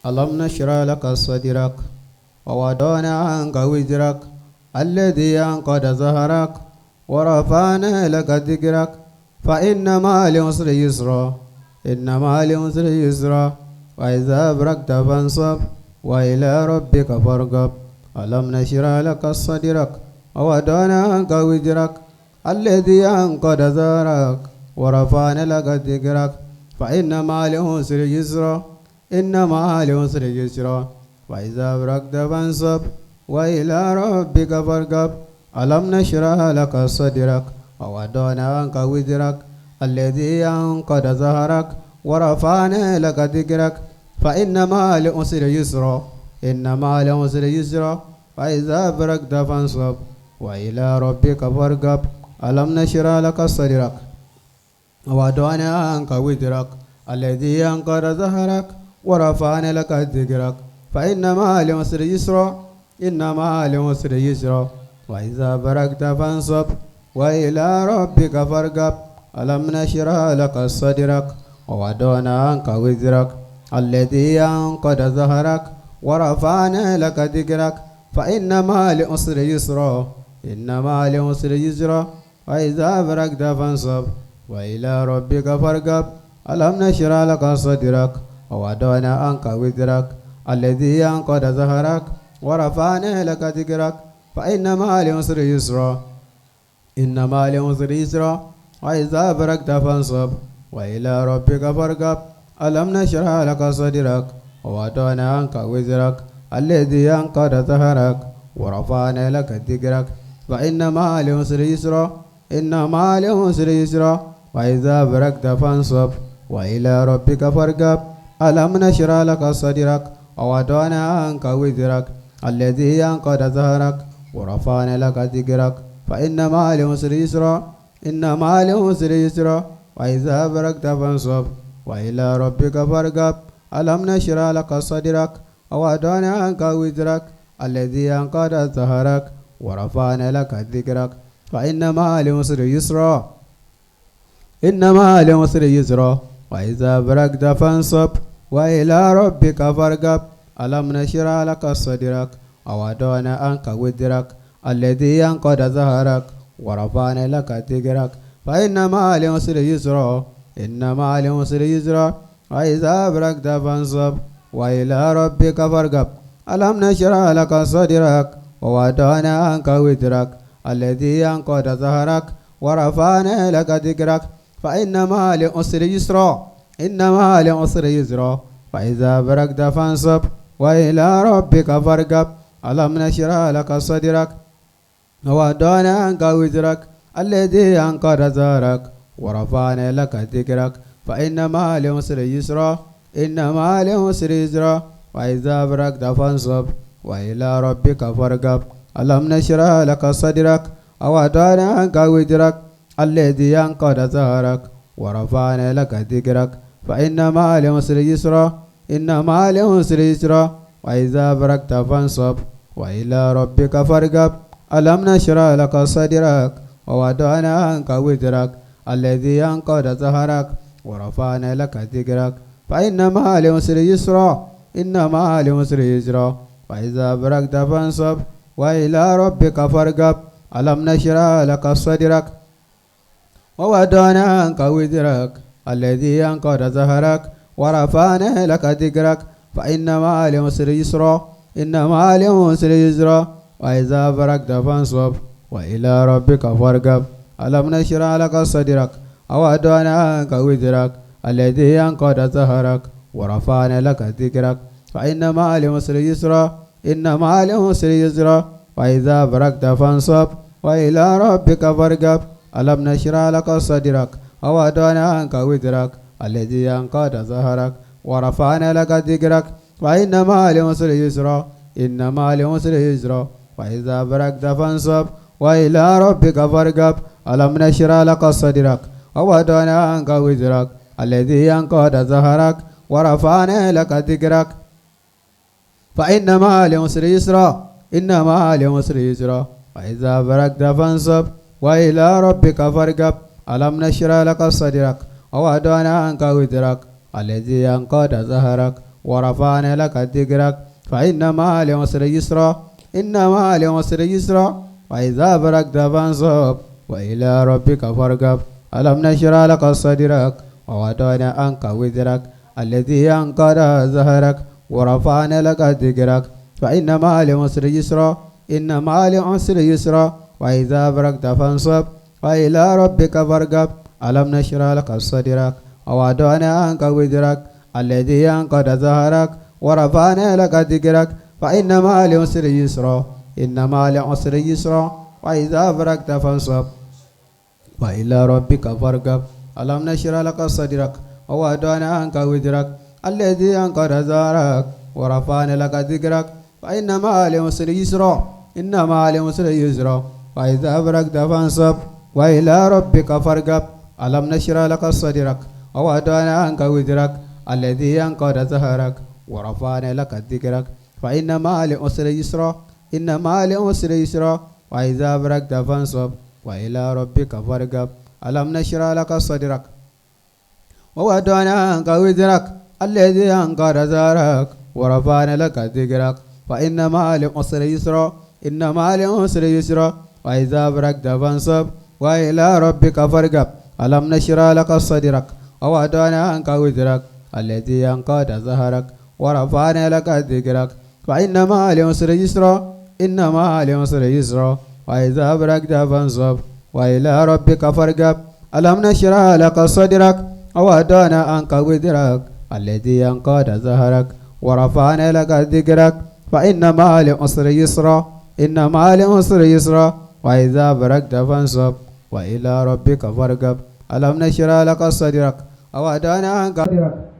ألم نشرح لك صدرك ووضعنا عنك وزرك الذي أنقض ظهرك ورفعنا لك ذكرك فإن مع العسر يسرا إن مع العسر يسرا وإذا بركت فانصب وإلى ربك فارغب. ألم نشرح لك صدرك ووضعنا عنك وزرك الذي أنقض ظهرك ورفعنا لك ذكرك فإن مع العسر يسرا إن مع العسر يسرا وإذا بركت فانصب وإلى ربك فارغب. ألم نشرح لك صدرك ووضعنا عنك وزرك الذي أنقض ظهرك ورفعنا لك ذكرك فإن مع العسر يسرا إن مع العسر يسرا فإذا فرغت فانصب وإلى ربك فارغب. ألم نشرح لك صدرك ووضعنا عنك وزرك الذي أنقض ظهرك ورفعنا لك ذكرك فإن مع العسر يسرا إن مع العسر يسرا وإذا فرغت فانصب وإلى ربك فارغب. ألم نشرح لك صدرك ووضعنا عنك وزرك الذي أنقض ظهرك ورفعنا لك ذكرك فإن مع العسر يسرا إن مع العسر يسرا وإذا فرغت فانصب وإلى ربك فارغب. ألم نشرح لك صدرك ووضعنا عنك وزرك الذي أنقض ظهرك ورفعنا لك ذكرك فإن مع العسر يسرا إن مع العسر يسرا وإذا فرغت فانصب وإلى ربك فارغب. ألم نشرح لك صدرك ووضعنا عنك وزرك الذي أنقض ظهرك ورفعنا لك ذكرك فإن مع العسر يسرا إن مع العسر يسرا وإذا فرغت فانصب وإلى ربك فارغب. ألم نشرح لك صدرك ووضعنا عنك وزرك الذي أنقض ظهرك ورفعنا لك ذكرك فإن مع العسر يسرا إن مع العسر يسرا وإذا فرغت فانصب وإلى ربك فارغب. ألم نشرح لك صدرك ووضعنا عنك وزرك الذي أنقض ظهرك ورفعنا لك ذكرك فإن مع العسر يسرا إن مع العسر يسرا وإذا فرغت فانصب وإلى ربك فارغب. ألم نشرح لك صدرك ووضعنا عنك وزرك الذي أنقض ظهرك ورفعنا لك ذكرك فإن مع العسر يسرا إن مع العسر يسرا وإذا فرغت فانصب وإلى ربك فارغب. ألم نشرح لك صدرك ووضعنا عنك وزرك الذي أنقض ظهرك ورفعنا لك ذكرك فإن مع العسر يسرا إن مع العسر يسرا فإذا فرغت فانصب وإلى ربك فارغب. ألم نشرح لك صدرك ووضعنا عنك وزرك الذي أنقض ظهرك ورفعنا لك ذكرك فإن مع العسر يسرا إن مع العسر يسرا وإذا فرغت فانصب وإلى ربك فارغب. ألم نشرح لك صدرك ووضعنا عنك وزرك الذي أنقض ظهرك ورفعنا لك ذكرك فإن مع العسر يسرا إن مع العسر يسرا وإذا فرغت فانصب وإلى ربك فارغب. ألم نشرح لك صدرك ووضعنا عنك وزرك الذي أنقض ظهرك ورفعنا لك ذكرك فإن مع العسر يسرا إن مع العسر يسرا وإذا فرغت فانصب وإلى ربك فارغب. ألم نشرح لك صدرك ووضعنا عنك وزرك الذي أنقض ظهرك ورفعنا لك ذكرك فإن مع العسر يسرا إن مع العسر يسرا وإذا فرغت فانصب وإلى ربك فارغب. ألم نشرح لك صدرك ووضعنا عنك وزرك الذي أنقض ظهرك ورفعنا لك ذكرك فإن مع العسر يسرا إن مع العسر يسرا وإذا فرغت فانصب وإلى ربك فارغب. ألم نشرح لك صدرك ووضعنا عنك وزرك الذي أنقض ظهرك ورفعنا لك ذكرك فإن مع العسر يسرا إن مع العسر يسرا وإذا فرغت فانصب وإلى ربك فارغب. ألم نشرح لك صدرك ووضعنا عنك وزرك الذي أنقض ظهرك ورفعنا لك ذكرك فإن مع العسر يسرا إن مع العسر يسرا وإذا فرغت فانصب وإلى ربك فارغب. ألم نشرح لك صدرك ووضعنا عنك وزرك الذي أنقض ظهرك ورفعنا لك ذكرك فإن مع العسر يسرا إن مع العسر يسرا وإذا فرغت فانصب وإلى ربك فارغب. ألم نشرح لك صدرك ووضعنا عنك وزرك الذي أنقض ظهرك ورفعنا لك ذكرك فإن مع العسر يسرا إن مع العسر يسرا وإذا فرغت فانصب وإلى ربك فارغب. ألم نشرح لك صدرك ووضعنا عنك وزرك الذي أنقض ظهرك ورفعنا لك ذكرك فإن مع العسر يسرا إن مع العسر يسرا وإذا فرغت فانصب وإلى ربك فارغب. ألم نشرح لك صدرك ووضعنا عنك وزرك الذي أنقض ظهرك ورفعنا لك ذكرك فإن مع العسر يسرا إن مع العسر يسرا وإذا فرغت فانصب وإلى ربك فارغب. ألم نشرح لك صدرك ووضعنا عنك وزرك الذي أنقض ظهرك ورفعنا لك ذكرك فإن مع العسر يسرا إن مع العسر يسرا وإذا فرغت فانصب وإلى ربك فارغب. ألم نشرح لك صدرك ووضعنا عنك وزرك الذي أنقض ظهرك ورفعنا لك ذكرك فإن مع العسر يسرا إن مع العسر يسرا وإذا فرغت فانصب وإلى ربك فارغب. ألم نشرح لك صدرك ووضعنا عنك وزرك الذي أنقض ظهرك ورفعنا لك ذكرك فإن مع العسر يسرا إن مع العسر يسرا وإذا فرغت فانصب وإلى ربك فارغب. ألم نشرح لك صدرك ووضعنا عنك وزرك الذي أنقض ظهرك ورفعنا لك ذكرك فإن مع العسر يسرا إن مع العسر يسرا وإذا فرغت فانصب وإلى ربك فارغب. ألم نشرح لك صدرك ووضعنا عنك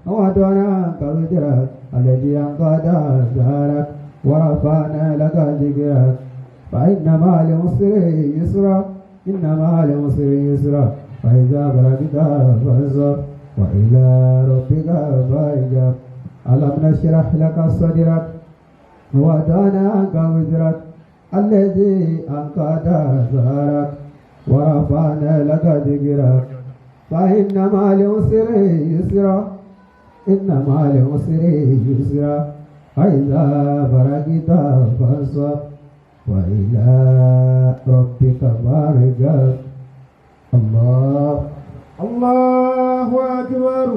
ووضعنا عنك وزرك الذي أنقض ظهرك ورفعنا لك ذكرك فإن مع العسر يسرا إن مع العسر يسرا فإذا فرغت فانصب وإلى ربك فارغب. ألم نشرح لك صدرك ووضعنا عنك وزرك الذي أنقض ظهرك ورفعنا لك ذكرك فإن مع العسر يسرا إن مع العسر يسرا فإذا فرغت فانصب وإلى ربك فارغب. الله الله أكبر.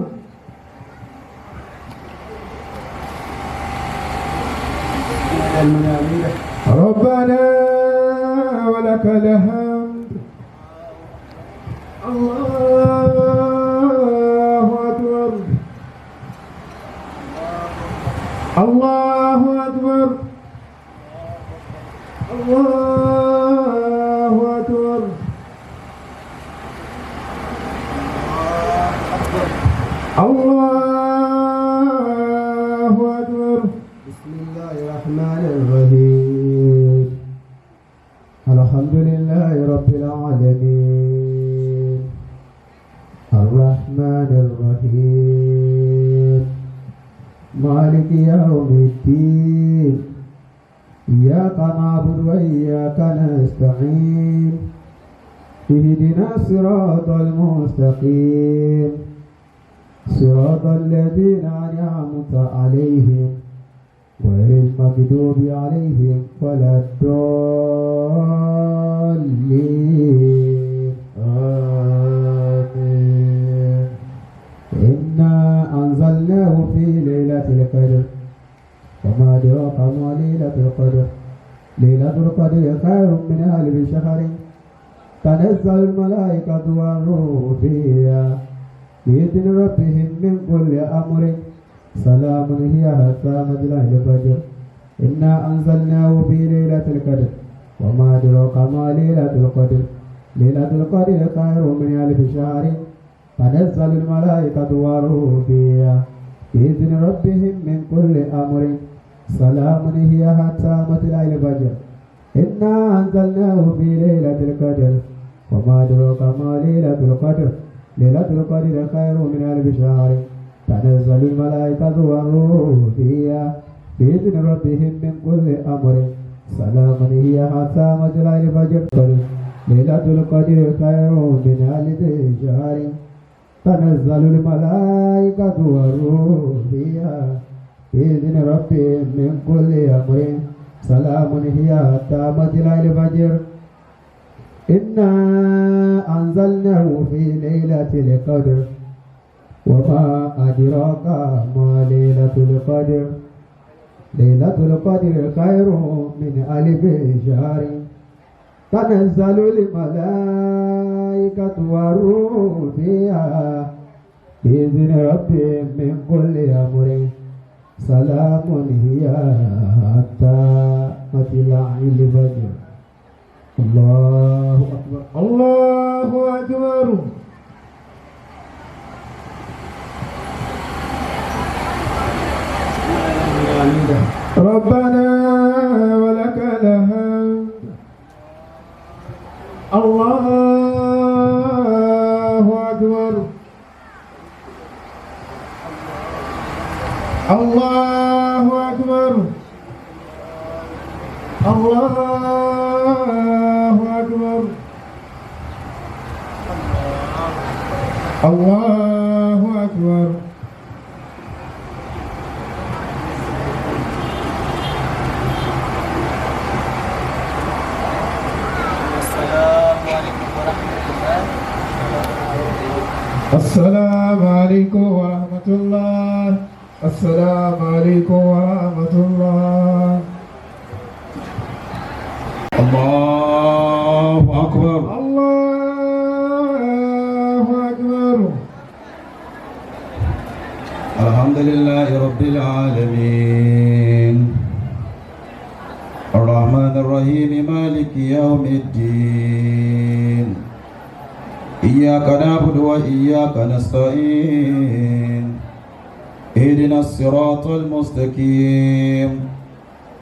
ربنا ولك الحمد. الله أكبر. الله أكبر. الله أكبر. الله أكبر. بسم الله الرحمن الرحيم. الحمد لله رب العالمين الرحمن الرحيم مالك يوم الدين إياك نعبد وإياك نستعين اهدنا الصراط المستقيم صراط الذين أنعمت عليهم غير المغضوب عليهم ولا الضالين. آمين. إنا أنزلناه في ليلة القدر وما أدراك ما ليلة القدر ليلة القدر خير من ألف شهر تنزل الملائكة والروح فيها بإذن ربهم من كل أمر سلام هي حتى مطلع الفجر. إنا أنزلناه في ليلة القدر وما أدراك ما ليلة القدر ليلة القدر خير من ألف شهر تنزل الملائكة والروح فيها بإذن ربهم من كل أمر سلام هي حتى مطلع الفجر. إنا أنزلناه في ليلة القدر وما أدراك ما ليلة القدر ليلة القدر خير من ألف شهر تنزل الملائكة والروح فيها بإذن ربهم من كل أمر سلام هي حتى مطلع الفجر. ليلة القدر خير من ألف شهر تنزل الملائكة والروح فيها بإذن ربهم من كل أمر سلام هي حتى مطلع الفجر. إنا أنزلناه في ليلة القدر وما أدراك ما ليلة القدر. ليلة القدر خير من ألف شهر. تنزل الملائكة والروح فيها بإذن ربهم من كل أمر. سلام هي حتى مطلع الفجر. الله أكبر. الله أكبر. ربنا ولك الحمد. الله أكبر. الله أكبر. الله أكبر. الله أكبر. السلام عليكم ورحمة الله. السلام عليكم ورحمة الله. الله أكبر. الله أكبر. الحمد لله رب العالمين الرحمن الرحيم مالك يوم الدين إياك نعبد وإياك نستعين اهدنا الصراط المستقيم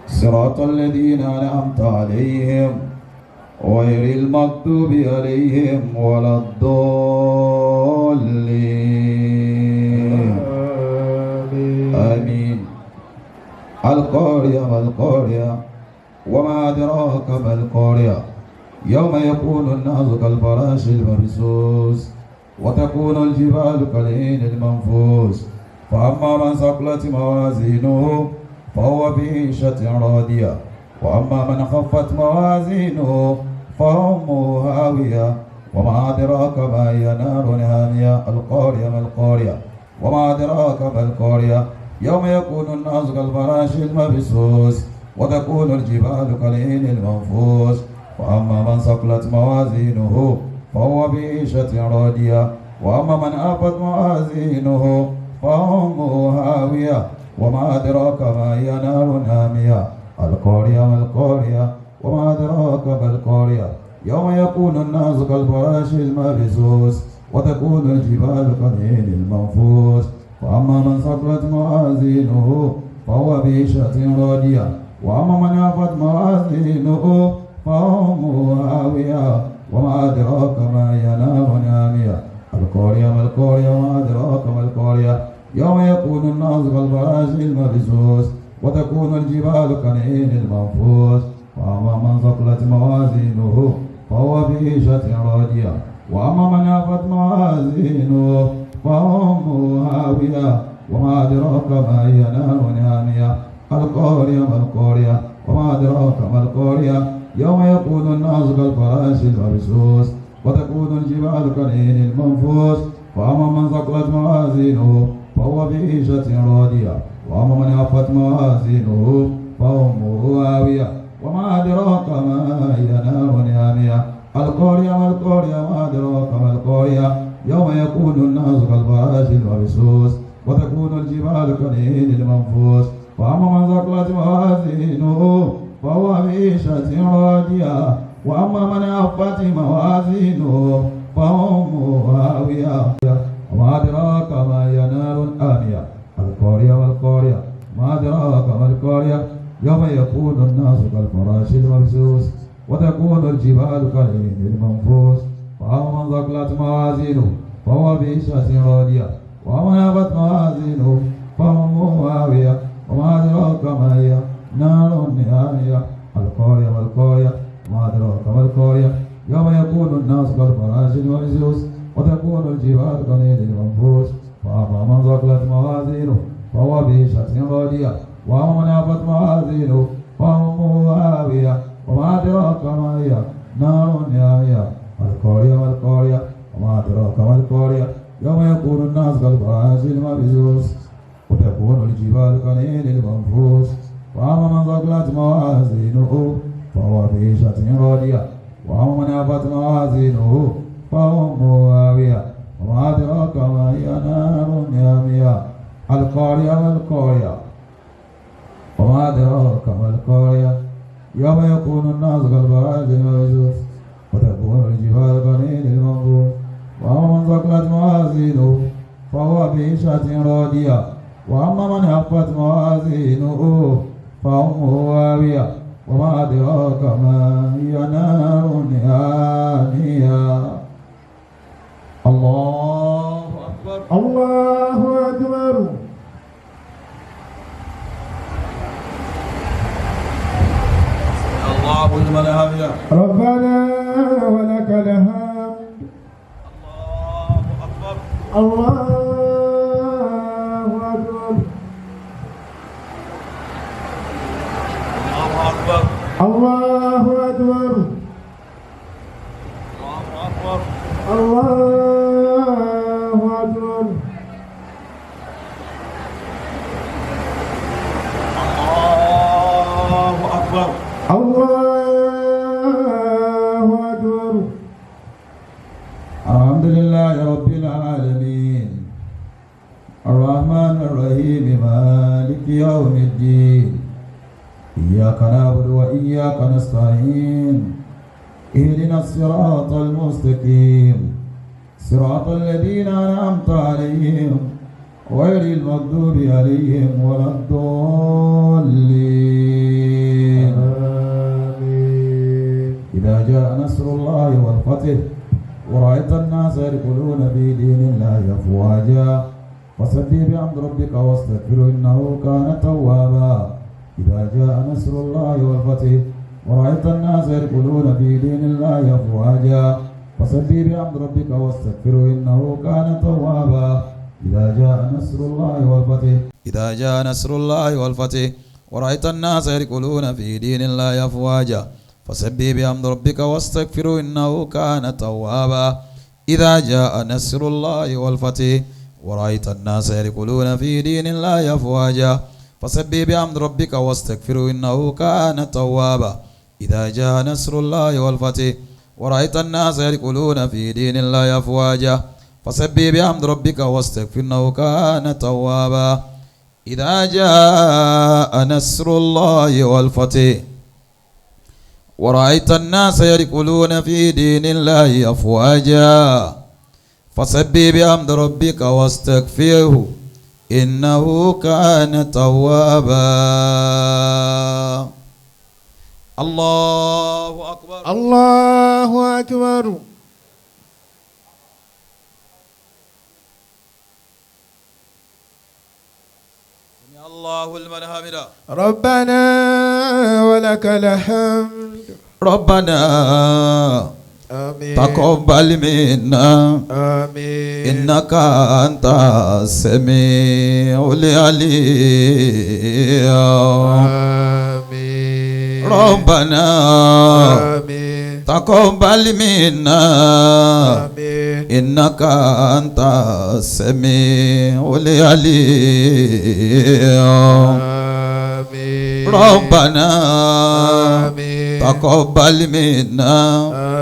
صراط الذين أنعمت عليهم غير المغضوب عليهم ولا الضالين. آمين. القارعة ما القارعة وما أدراك ما القارعة يوم يكون الناس كالفراش المبثوث وتكون الجبال كالعهن المنفوش. فأما من ثقلت موازينه فهو في عيشة راضية وأما من خفت موازينه فأمه هاوية وما أدراك ما هي نار هامية. القارعة ما القارعة وما أدراك ما القارعة يوم يكون الناس كالفراش المبثوث وتكون الجبال كالعهن المنفوش. وأما من ثقلت موازينه فهو في عيشة راضية وأما من خفت موازينه فأمه هاوية وما أدراك ما هي نار هامية. القارعة ما القارعة وما أدراك ما القارعة يوم يكون الناس كالفراش المبثوث وتكون الجبال كالعهن المنفوش. وأما من ثقلت موازينه فهو في عيشة راضية وأما من خفت موازينه فأمه هاوية وما أدراك ما هي نار هامية. القارعة ما القارعة وما أدراك ما القارعة يوم يكون الناس كالفراش المبثوث وتكون الجبال كالعهن المنفوش. وأما من ثقلت موازينه فهو في عيشة راضية وأما من خفت موازينه فأمه هاوية وما أدراك ما هي نار هامية. القارعة ما القارعة وما أدراك ما القارعة يوم يكون الناس كالفراش المبثوث وتكون الجبال كالعهن المنفوش. وأما من ثقلت موازينه فهو في عيشة راضية وأما من خفت موازينه فأمه هاوية وما أدراك ما هي نار هامية. القارعة ما القارعة وما أدراك ما القارعة يوم يكون الناس كالفراش المبثوث وتكون الجبال كالعهن المنفوش. وأما من ثقلت موازينه فهو في عيشة راضية وأما من خفت موازينه فأمه هاوية وما أدراك ما هي نار آنية. القارعة ما القارعة ما أدراك ما القارعة يوم يكون الناس كالفراش المبثوث وتكون الجبال كالعهن المنفوش. وأما من ثقلت موازينه فهو في عيشة راضية وأما من خفت موازينه فأمه هاوية وما أدراك ما هي نار هامية. القارعة ما القارعة وما أدراك ما القارعة يوم يكون الناس كالفراش المبثوث وتكون الجبال كالعهن المنفوش. فأما من ثقلت موازينه فهو في عيشة راضية وأما من خفت موازينه فأمه هاوية وما أدراك ما هي نار حامية القارعة ما القارعة وما أدراك ما القارعة يوم يكون الناس كالفراش المبثوث وتكون الجبال كالعهن المنفوش وأما من ثقلت موازينه فهو في عيشة راضية وأما من خفت موازينه فأمه هاوية وما أدراك ما هي نار حامية القارعة ما القارعة وما أدراك ما القارعة يوم يكون الناس كالفراش المبثوث وتكون الجبال كالعهن المنفوش وأما من ثقلت موازينه فهو في عيشة راضية وأما من خفت موازينه فأمه هاوية وما أدراك ما هي نار حامية. الله أكبر. الله أكبر. الله لمن حمده. ربنا ولك الحمد. الله أكبر. الله أكبر. الله أكبر. الله أكبر. الله أكبر. الله أكبر. الله أكبر. الله أكبر. الحمد لله رب العالمين الرحمن الرحيم مالك يوم الدين إياك نعبد وإياك نستعين اهدنا الصراط المستقيم صراط الذين أنعمت عليهم غير المغضوب عليهم ولا الضالين. آمين. إذا جاء نصر الله والفتح ورأيت الناس يدخلون في دين الله أفواجا فسبح بحمد ربك واستغفره إنه كان توابا. إذا جاء نصر الله والفتح ورأيت الناس يدخلون في دين الله أفواجا فسبح بحمد ربك واستغفره إنه كان توابا. إذا جاء نصر الله والفتح إذا جاء نصر الله والفتح ورأيت الناس يدخلون في دين الله أفواجا فسبح بحمد ربك واستغفره إنه كان توابا. إذا جاء نصر الله والفتح ورأيت الناس يدخلون في دين الله أفواجا فسبح بحمد ربك واستغفره إنه كان توابا. إذا جاء نصر الله والفتح ورأيت الناس يدخلون في دين الله أفواجا فسبح بحمد ربك واستغفره إنه كان توابا. إذا جاء نصر الله والفتح ورأيت الناس يدخلون في دين الله أفواجا فسبح بحمد ربك واستغفره إنه كان توابا. الله أكبر. الله أكبر. سمع الله لمن حمده. ربنا ولك الحمد. ربنا آمين. تقبل منا آمين. إنك أنت السميع العليم. آمين. ربنا آمين. تقبل منا آمين. إنك أنت السميع العليم. آمين. ربنا آمين. تقبل منا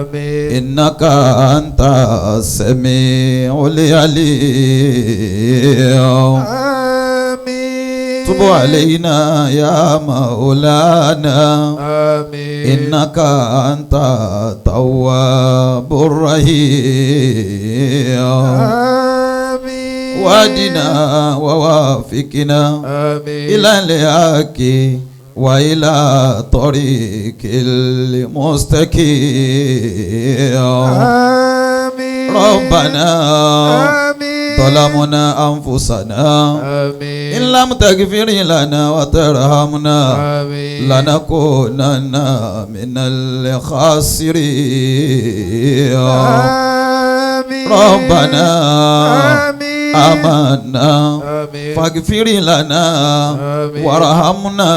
آمين. إنك أنت السميع العليم. آمين. تب علينا يا مولانا آمين. إنك أنت التواب الرحيم. آمين. واهدنا ووافقنا آمين. إلى الحق وإلى طريق المستقيم. آمين. ربنا آمين. ظلمنا أنفسنا آمين. إن لم تغفر لنا وترحمنا آمين. لنكونن من الخاسرين. آمين. ربنا آمين. آمنا آمين فاغفر لنا آمين. وارحمنا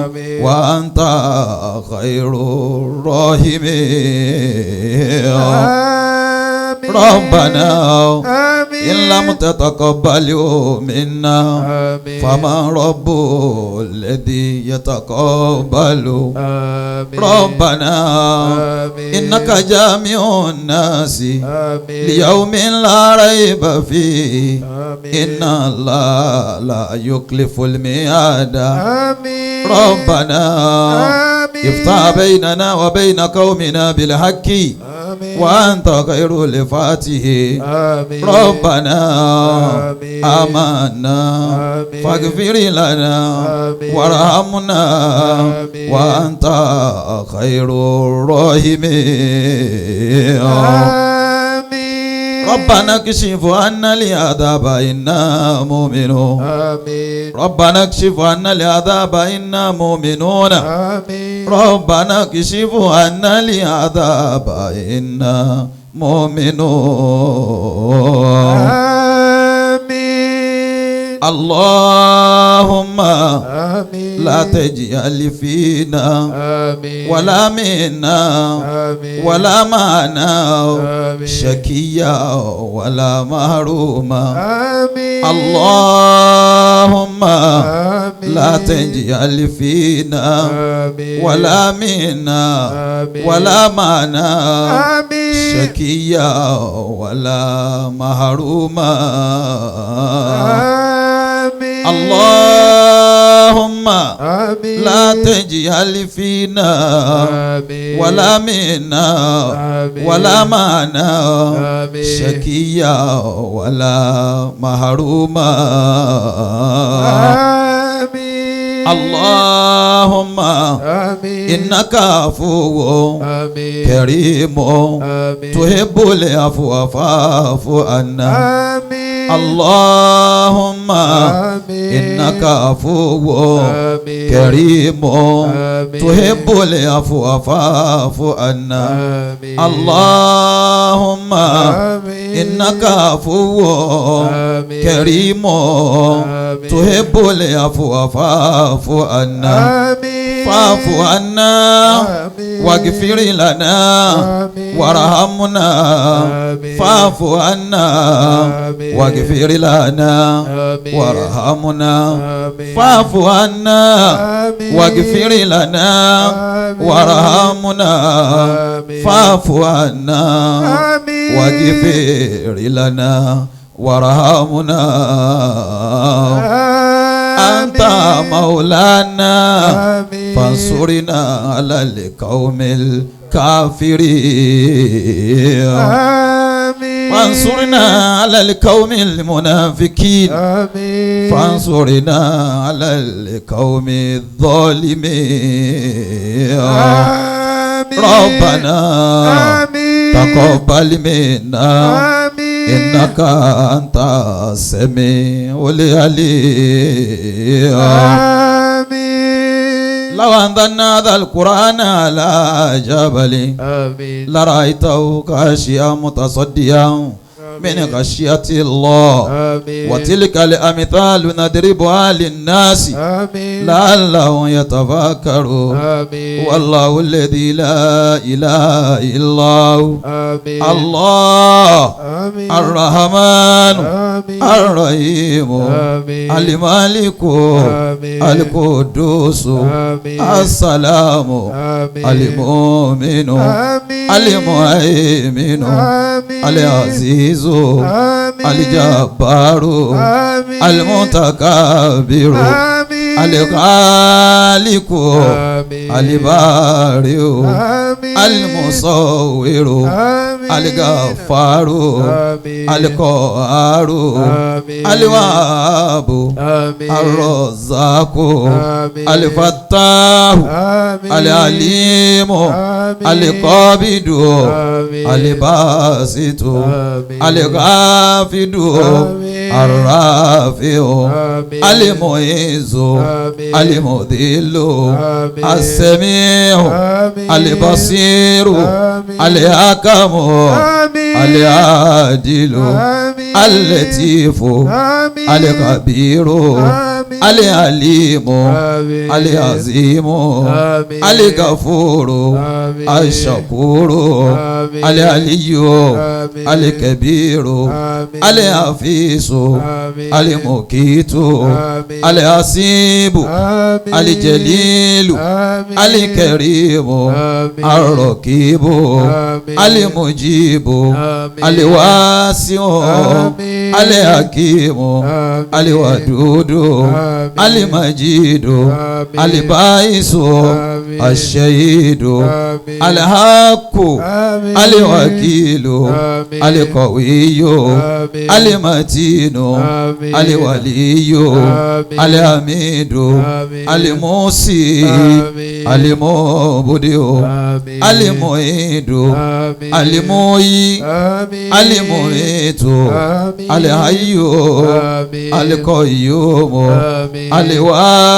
آمين. وأنت خير الراحمين آمين ربنا آمين إن لم تتقبل منا آمين فما رب الذي يتقبل آمين ربنا آمين إنك جامع الناس آمين ليوم لا ريب فيه آمين إن الله لا يخلف الميعاد آمين ربنا آمين افتح بيننا وبين قومنا بالحق آمين وأنت خير الفاتح آمين ربنا آمين. آمنا آمين. فاغفر لنا آمين. وارحمنا آمين. وأنت خير الراحمين آمين ربنا اكشف عنا العذاب إنا مؤمنون آمين ربنا اكشف عنا العذاب إنا مؤمنون آمين ربنا اكشف عنا العذاب إنا مؤمنون آمين اللهم آمين لا تجعل فينا آمين ولا منا آمين ولا معنا آمين. شكيا ولا محروما آمين اللهم آمين لا تجعل فينا آمين ولا منا آمين. ولا معنا آمين شكيا ولا محروما آمين اللهم آمين لا تجعل فينا آمين ولا منا آمين. ولا معنا آمين. شكيا ولا محروما آمين اللهم آمين إنك عفو آمين كريم آمين تحب العفو فاعف عنا آمين اللهم آمين إنك عفو آمين كريم آمين. تحب العفو فاعف عنا آمين اللهم آمين إنك عفو آمين. كريم آمين. تحب العفو فاعف عنا آمين فاعف عنا آمين. واغفر لنا آمين. وارحمنا آمين. فاعف عنا آمين. واغفر لنا آمين. وارحمنا آمين. فاعف عنا آمين. واغفر لنا آمين. وارحمنا آمين. فاعف عنا آمين. واغفر لنا وارحمنا أنت آمين. مولانا آمين. فانصرنا على القوم الكافرين آمين. فانصرنا على القوم المنافقين آمين. فانصرنا على القوم الظالمين آمين. ربنا آمين. تقبل منا آمين. إنك أنت السميع العليم آمين. لو أنزلنا هذا القرآن على جبل آمين. لرأيته خاشعا متصديا من خشية الله آمين. وتلك الأمثال نضربها للناس آمين. لعلهم يتفكرون آمين. والله الذي لا إله إلا هو آمين. الله آمين. الرحمن آمين. الرحيم آمين. الملك آمين. القدوس آمين. السلام آمين. المؤمن آمين. المهيمن آمين. العزيز آمين. الجبار آمين. المتكبر آمين. الخالق آمين. البارئ آمين. المصور آمين. الغفار آمين. القهار آمين. الوهاب آمين. الرزاق آمين. الفتاح آمين. العليم آمين. القابض آمين. الباسط آمين. الغافد آمين. الرافع آمين. المعز آمين. المذل آمين. السميع آمين. البصير آمين. الحكم آمين. العادل آمين. اللطيف آمين. الخبير آمين. العليم آمين. العظيم آمين. الغفور آمين. الشكور آمين. العلي آمين. الكبير آمين. الحفيظ آمين. المقيت آمين. الحسيب آمين. الجليل آمين. الكريم آمين. الرقيب آمين. المجيب آمين. الواسع آمين. الحكيم آمين. الودود آمين. المجيد آمين. الباعث آمين. الشهيد آمين. الحق آمين. الوكيل آمين. القوي آمين. المتين آمين. الولي آمين. الحميد آمين. الموصي آمين. المبدئ آمين. المعيد آمين. المحيي آمين. المميت آمين. الحي آمين. القيوم آمين.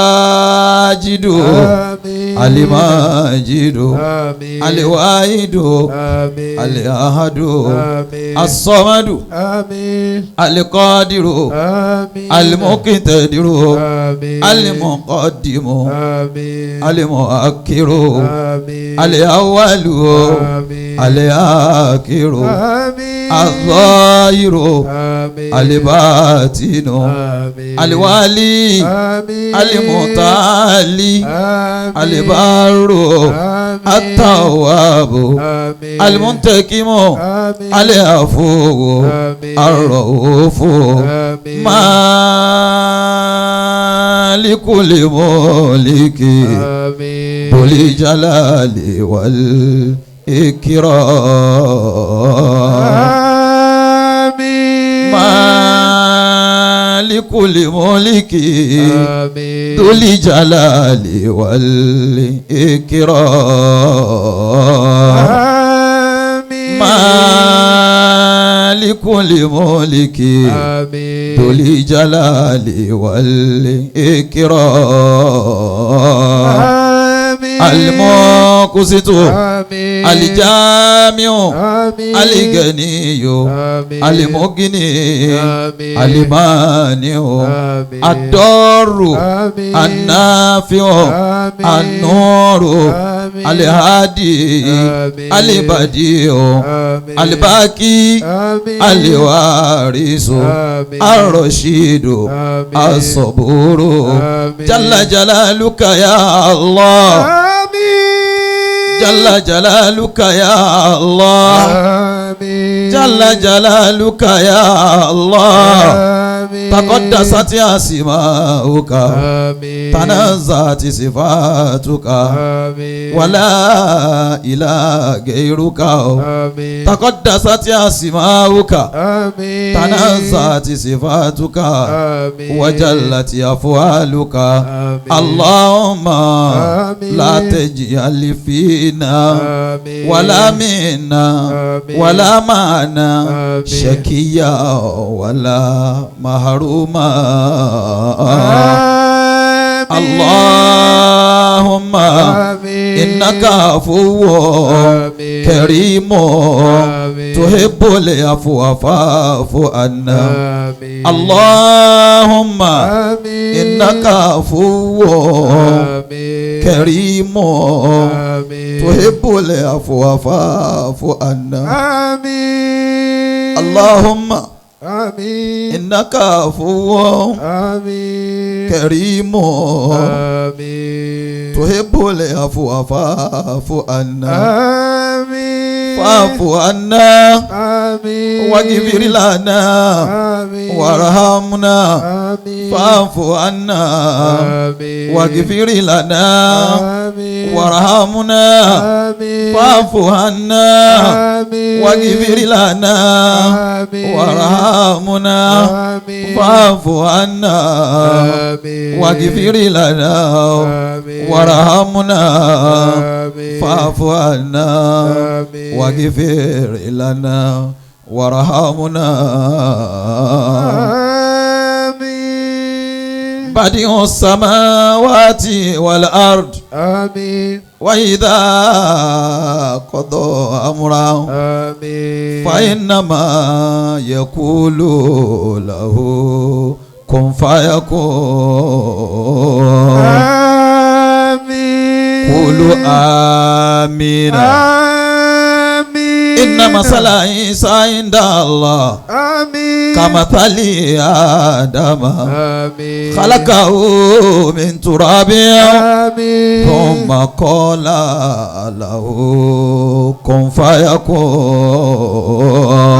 الواجد آمين. الماجد آمين. الواحد آمين. الأحد آمين. الصمد آمين. القادر آمين. المقتدر آمين. المقدم آمين. المؤخر آمين. الأول آمين. الآخر آمين. الظاهر آمين. الباطن آمين. الوالي آمين. المتعالي آمين. البر آمين. التواب آمين. المنتقم آمين. العفو آمين. الرؤوف آمين. مالك الملك آمين. ذو الجلال والإكرام آمين. مالك الملك آمين. ذو الجلال والإكرام آمين. مالك الملك آمين. ذو الجلال والإكرام آمين. المقسط آمين. الجامع آمين. الغني آمين. المغني آمين. المانع آمين. الضار آمين. النافع آمين. النور آمين. الهادي آمين. البديع آمين. الباقي آمين. الوارث آمين. الرشيد آمين. الصبور آمين. جل جلالك يا الله آمين. جل جلالك يا الله آمين. جل جلالك يا الله آمين. تقدست أسماؤك آمين. تنزهت صفاتك آمين. ولا إله غيرك آمين. تقدست أسماؤك آمين. تنزهت صفاتك آمين. وجلت أفعالك آمين. اللهم آمين. لا تجعل فينا آمين. ولا منا آمين. ولا معنا آمين. شكيا ولا محروما آمين. اللهم آمين. إنك عفو آمين. كريم آمين. تحب العفو فاعف عنا آمين. اللهم آمين. إنك عفو آمين. كريم آمين. تحب العفو فاعف عنا آمين. اللهم آمين. إنك عفو آمين. كريم آمين. تحب العفو فاعف عنا آمين. فاعف عنا آمين. واغفر لنا آمين. وارحمنا آمين. فاعف عنا آمين. واغفر لنا آمين. وارحمنا آمين. فاعف عنا آمين. واغفر لنا آمين. وارحمنا آمين. فاعف عنا آمين. واغفر لنا آمين. وارحمنا آمين. فاعف عنا آمين. واغفر لنا وارحمنا. بديع السماوات والأرض آمين وإذا قضى أمرا آمين فإنما يقول له كن فيكون آمين قولوا آمين آمين إن مثل عيسى عند الله آمين كمثل آدم آمين خلقه من تراب آمين ثم قال له كن فيكون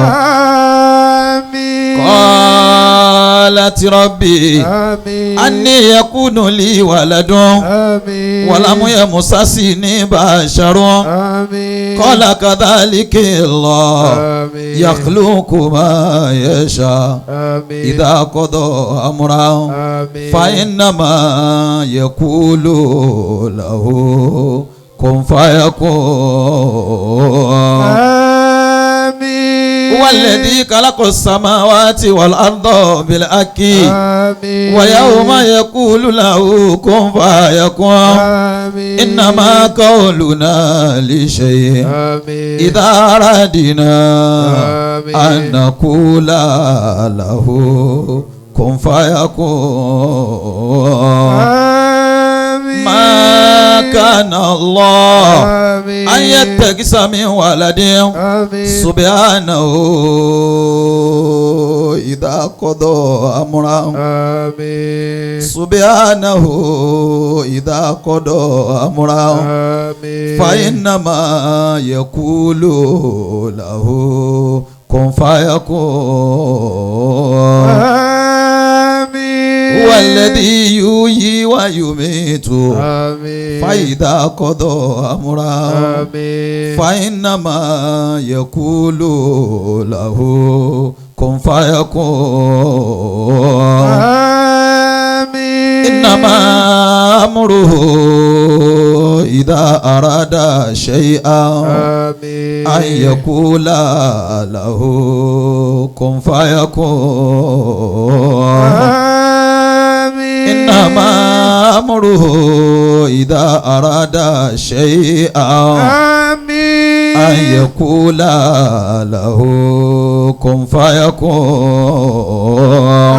آمين قالت ربي آمين أني يكون لي ولد آمين ولم يمسسني بشر آمين قال كذلك الله آمين يخلق ما يشاء آمين إذا قضى أمرا آمين فإنما يقول له كن فيكون آمين هو الذي خلق السماوات والأرض بالحق آمين ويوم يقول له كن فيكون آمين إنما قولنا لشيء آمين إذا أردنا آمين. أن نقول له كن فيكون آمين ما كان الله آمين أن يتخذ من ولد آمين سبحانه إذا قضى أمرا آمين سبحانه إذا قضى أمرا آمين فإنما يقول له كن فيكون آمين هو الذي يحيي ويميت آمين فإذا قضى أمرا آمين فإنما يقول له كن فيكون آمين إنما أمره إذا أراد شيئا آمين أن يقول له كن فيكون آمين إنما أمره إذا أراد شيئا آمين أن يقول له كن فيكون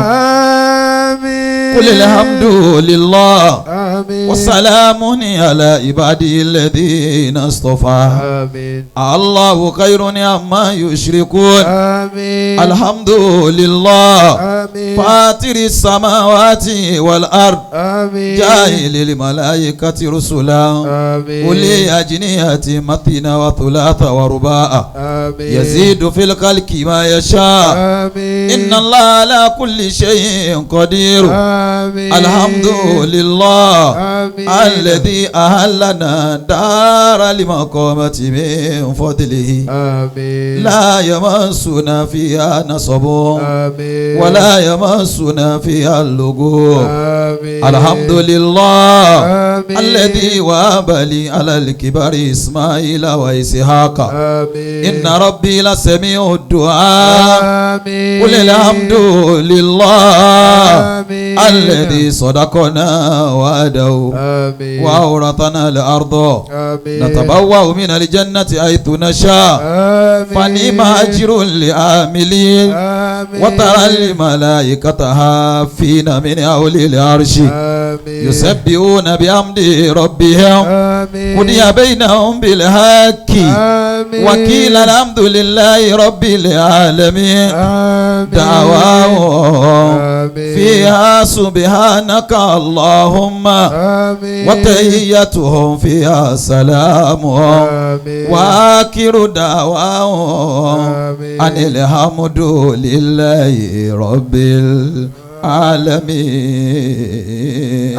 آمين قل الحمد لله آمين وسلام على عباده الذين اصطفى آمين الله خير عما يشركون آمين الحمد لله آمين فاطر السماوات والأرض آمين جاعل الملائكة رسلا آمين أولي أجنحة مثنى وثلاث ورباع آمين يزيد في الخلق ما يشاء آمين إن الله على كل شيء قدير آمين الحمد لله آمين الذي أهلنا دار المقامة من فضله آمين لا يمسنا فيها نصب آمين ولا يمسنا فيها اللغوب آمين الحمد لله آمين الذي وهب لي على الكبر إسماعيل وإسحاق آمين إن ربي لسميع الدعاء آمين قل الحمد لله آمين الذي صدقنا وعده آمين وأورثنا الأرض آمين نتبوأ من الجنة حيث نشاء آمين فنعم أجر العاملين آمين وترى الملائكة حافين من حول العرش آمين يسبحون بحمد ربهم آمين قضي بينهم بالحق آمين وقيل الحمد لله رب العالمين آمين دعواهم آمين فيها سبحانك اللهم آمين وتحيتهم فيها سلام آمين وآخر دعواهم آمين أن الحمد لله رب العالمين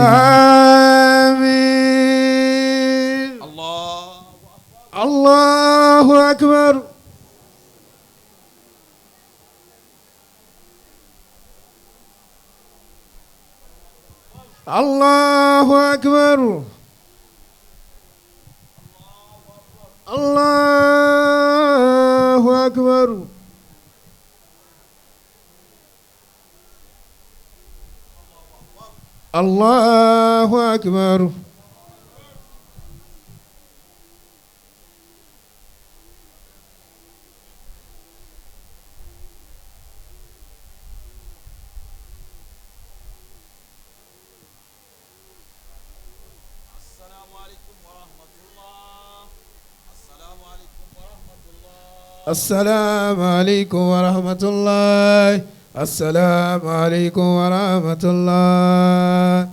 آمين الله الله أكبر الله أكبر الله أكبر الله أكبر. السلام عليكم ورحمة الله. السلام عليكم ورحمة الله.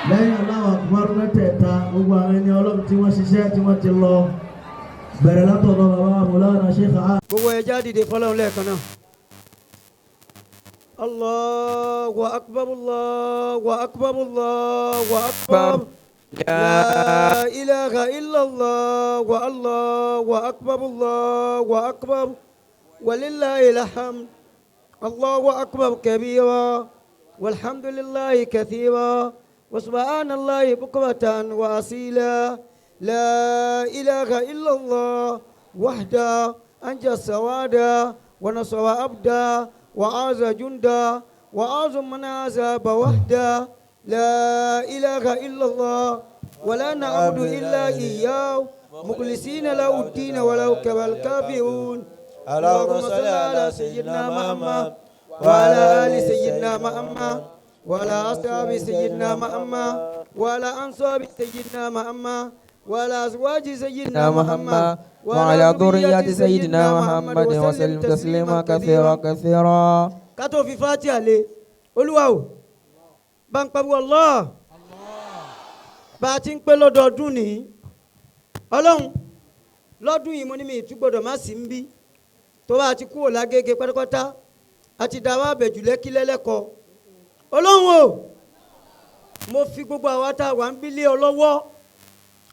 Lẹ́yìn Allahu Akbar mẹ́tẹ̀ẹ̀ta gbogbo àwọn ẹni Ọlọ́run tí wọ́n ṣiṣẹ́ tí wọ́n ti lọ bẹ̀rẹ̀ látọ̀dọ̀ bàbá Mawlana Sheikh A. Gbogbo ẹja dìde fọlọ́run lẹ́ẹ̀kan náà. Allahu akbar, Allahu akbar, Allahu akbar. La ilaha illallah wa Allahu akbar, Allahu akbar. Walillahil hamd. Allahu akbar kabira. Walhamdulillahi kathira. Wa subhanallahi bukratan wa asila. La ilaha illallah wahda anja sawada wa nasara abda wa aza junda wa azu man azaba wahda. La ilaha illallah wa la na'budu illa iyyahu mukhlisina lahu ad-din walau karihal kafirun. Allahumma salli ala sayyidina Muhammad wa ala ali sayyidina Muhammad wa ala ashabi sayyidina Muhammad wa ala ansabi sayyidina Muhammad وعلى أزواج سيدنا محمد وعلى ذرية سيدنا محمد وسلم تسليما كثيرا كثيرا. Kátó fi Fatiha lé Olúwa o bá ń pariwo Allah bá a ti ń pé lọ́dọọdún ní Ọlọ́run lọ́dún yìí mo ní mi ìtú gbọ́dọ̀ má sí ń bí tó bá a ti kúrò lágége pátápátá a ti dá wa àbẹ̀jù lẹ́kí lẹ́lẹ́kọ Ọlọ́run o mo fi gbogbo àwa tá a wà ń bí lé ọ lọ́wọ́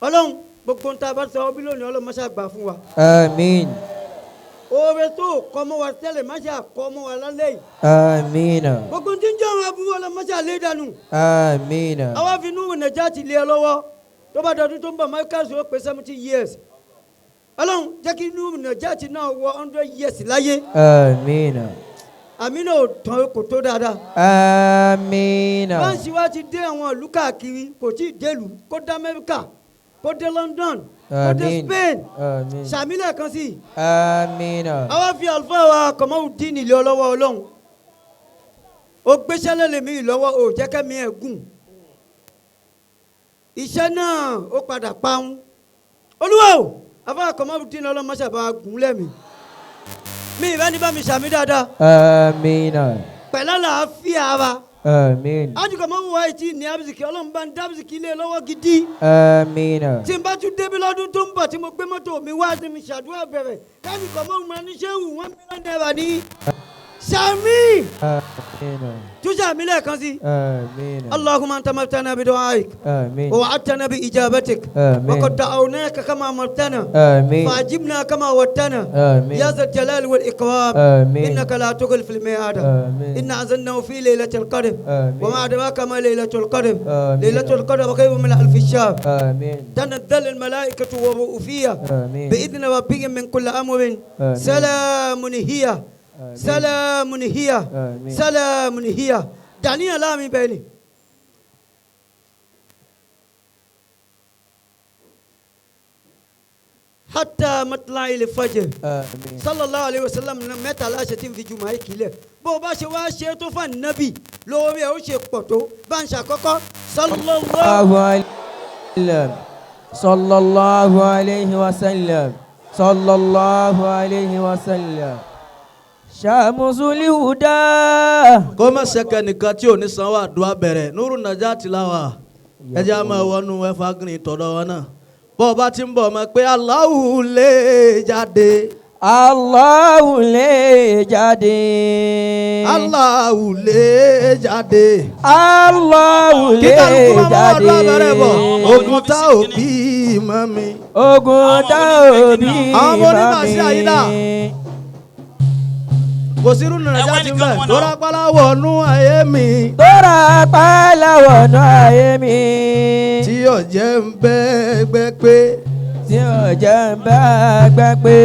Ọlọ́run gbogbo ń ta bá sọ bí lónìí Ọlọ́run má ṣe gbà fún wa. Àmín. Oore tó kọ́ mọ́ wa tẹ́lẹ̀ má ṣe kọ́ mọ́ wa lálẹ́ yìí. Àmín. Gbogbo ń tí ń jẹ́ àwọn aburú Ọlọ́run má ṣe lé dànù. Àmín. Àwa fi Nuhu Najati lé ẹ lọ́wọ́ tó bá dọdún tó ń bọ̀ Michael ó pé 70 years. Ọlọ́run jẹ́ kí Nuhu Najati náà wọ 100 years láyé. Àmín. Àmín ò tán kò tó dáadáa. Àmín. Báńsì wa ti dé àwọn ìlú káàkiri kò tí ì délùú kó dé Amẹ́ríkà kó dé London kó dé Spain sàmílẹ̀ kan sí. Àmín. Àwa fi àlùfáà wa Kamaldeen ilé ọlọ́wọ́ Ọlọ́run ó gbéṣẹ́ lẹ́lẹ́mí lọ́wọ́ ò jẹ́ kẹ́mi ẹ̀ gùn iṣẹ́ náà ó padà parun Olúwa o àfáà Kamaldeen Ọlọ́run máṣe bá gùn lẹ́mí mi ìbá ní bá mi sàmí dáadáa. Àmín. Pẹ̀lú àlàáfíà wa. Àmín. Ajukọ̀ mọ́ wá etí ní abisiki Ọlọ́run bá ń dá abisiki lé lọ́wọ́ gidi. Àmín. Tí n bá tún débi lọ́dún tó ń bọ̀ tí mo gbé mọ́tò mi wá tí mi ṣàdúrà bẹ̀rẹ̀ kájukọ̀ mọ́ wọn ní sẹ́wù 1 million naira ní. Sàmí. Àmín. Tún sàmí lẹ́ẹ̀kan sí. Àmín. Allahumma anta amartana bidu'aik. Àmín. Wa wa'adtana bi ijabatik. Àmín. Wa qad da'awnaka kama amartana. Àmín. Fa'ajibna kama wa'adtana. Àmín. Ya zal jalali wal ikram. Àmín. Innaka la tukhlifu al mi'ad. Àmín. Inna anzalnahu fi laylatil qadr. Àmín. Wa ma adraka ma laylatul qadr. Àmín. Laylatul qadr khayrun min alfi shahr. Àmín. تنزل الملائكة والروح فيها آمين. بإذن ربهم من كل أمر. آمين. سلام هي. آمين. سلام هي. آمين. سلام هي. دعني لا من بيني. حتى مطلع الفجر. آمين. صلى الله عليه وسلم mẹ́tàlá ṣe tí ń fi jùmọ̀ ayé kílẹ̀ bó o bá ṣe wá ṣe tó fún ànábì lórí ẹ̀ ó ṣe pọ̀ tó bá ń ṣàkọ́kọ́. Sallallahu alayhi wa sallam. Sallallahu alayhi wa sallam. Sallallahu alayhi wa sallam. Shamsul Huda. Kó má ṣẹ́kẹ̀ nìkan tí ò ní sanwó àdúrà bẹ̀rẹ̀ Nuru Najati láwà ẹ jẹ́ á máa wọnú ẹ̀fà green tọ̀dọ̀ wọn náà bọ́ ọ bá ti ń bọ̀ mọ́ pé Allahu lè jáde. Allahu lè jáde. Allahu lè jáde. Allahu lè Kíkàlùkù máa wá jáde. àdúrà bẹ̀rẹ̀ bọ̀. Ogun tá ò bí mọ́ mi. Ogun tá ò bí Àwọn ọmọ onímọ̀ sí àyídà. mọ́ mi. Kò sí irú nàìjíríà ti bẹ̀ tó rápálá wọnú ayé mi. Tó rápálá wọnú ayé mi. Tí yóò jẹ́ ń bẹ́ gbẹ́ pé. Tí yóò jẹ́ ń bẹ́ gbẹ́ pé.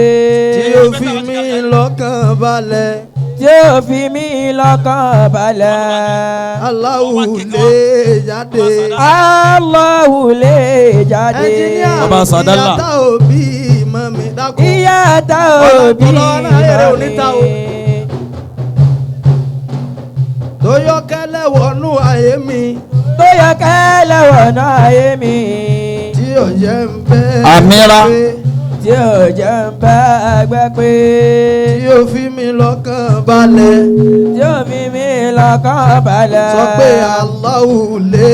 Tí yóò fi mí lọ́kàn balẹ̀. Tí yóò fi mí lọ́kàn balẹ̀. Allahu lè jáde. Allahu lè jáde. Ẹnjiníà Baba Sadala. ìyá tá òbí mọ́ mi dákun. Ìyá tá òbí Ọlọ́run mọ́ mi. Tó yọ kẹ́lẹ́ wọnú ayé mi. Tó yọ kẹ́lẹ́ wọnú ayé mi. Tí yóò jẹ́ ń bẹ́ Amira. pé. Tí yóò jẹ́ ń bẹ́ gbẹ́ pé. Tí yóò fi mí lọ́kàn balẹ̀. Tí yóò fi mí lọ́kàn balẹ̀. Sọ pé Allahu lè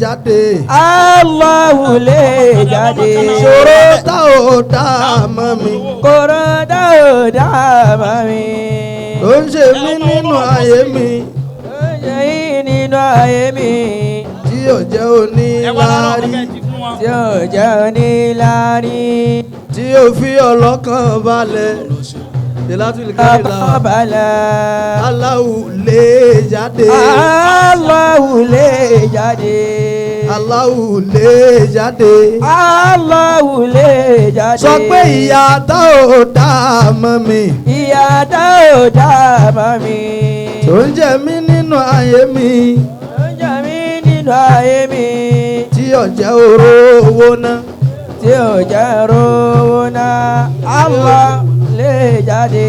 jáde. Allahu lè jáde. Ìṣòro tá ò dá mọ́ mi. Kòró tá ò dá mọ́ mi. Tó ń ṣe mí nínú ayé mi. Tó ń ṣe yín nínú ayé mi. Tí yóò jẹ́ oníláárí. Tí yóò jẹ́ oníláárí. Tí yóò fi ọlọ́kàn balẹ̀. Lọ́kàn balẹ̀. Allahu lè jáde. Allahu lè jáde. Allahu lè jáde. Allahu lè jáde. Sọ pé ìyá tá ò dá mọ́ mi. Ìyá tá ò dá mọ́ mi. Tó ń jẹ mí nínú ayé mi. Tó ń jẹ mí nínú ayé mi. Tí ò jẹ́ oró owó ná. Tí ò jẹ́ rówó ná. Allah lè jáde.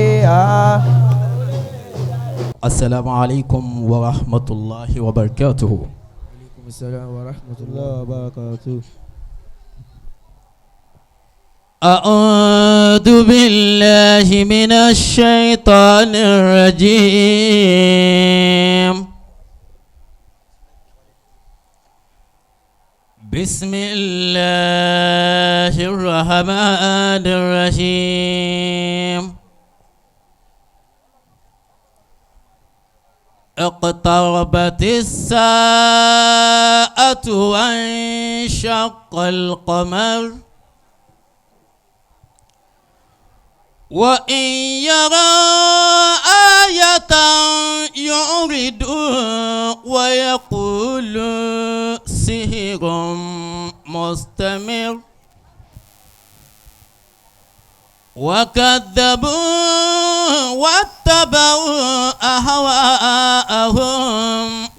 Assalamu alaikum wa rahmatullahi wa barakatuhu. Aleykum salaam wa rahmatullahi wa barakatuh. أعوذ بالله من الشيطان الرجيم. بسم الله الرحمن الرحيم. اقتربت الساعة وانشق القمر وإن يروا آية يعرضوا ويقولوا سحر مستمر وكذبوا واتبعوا أهواءهم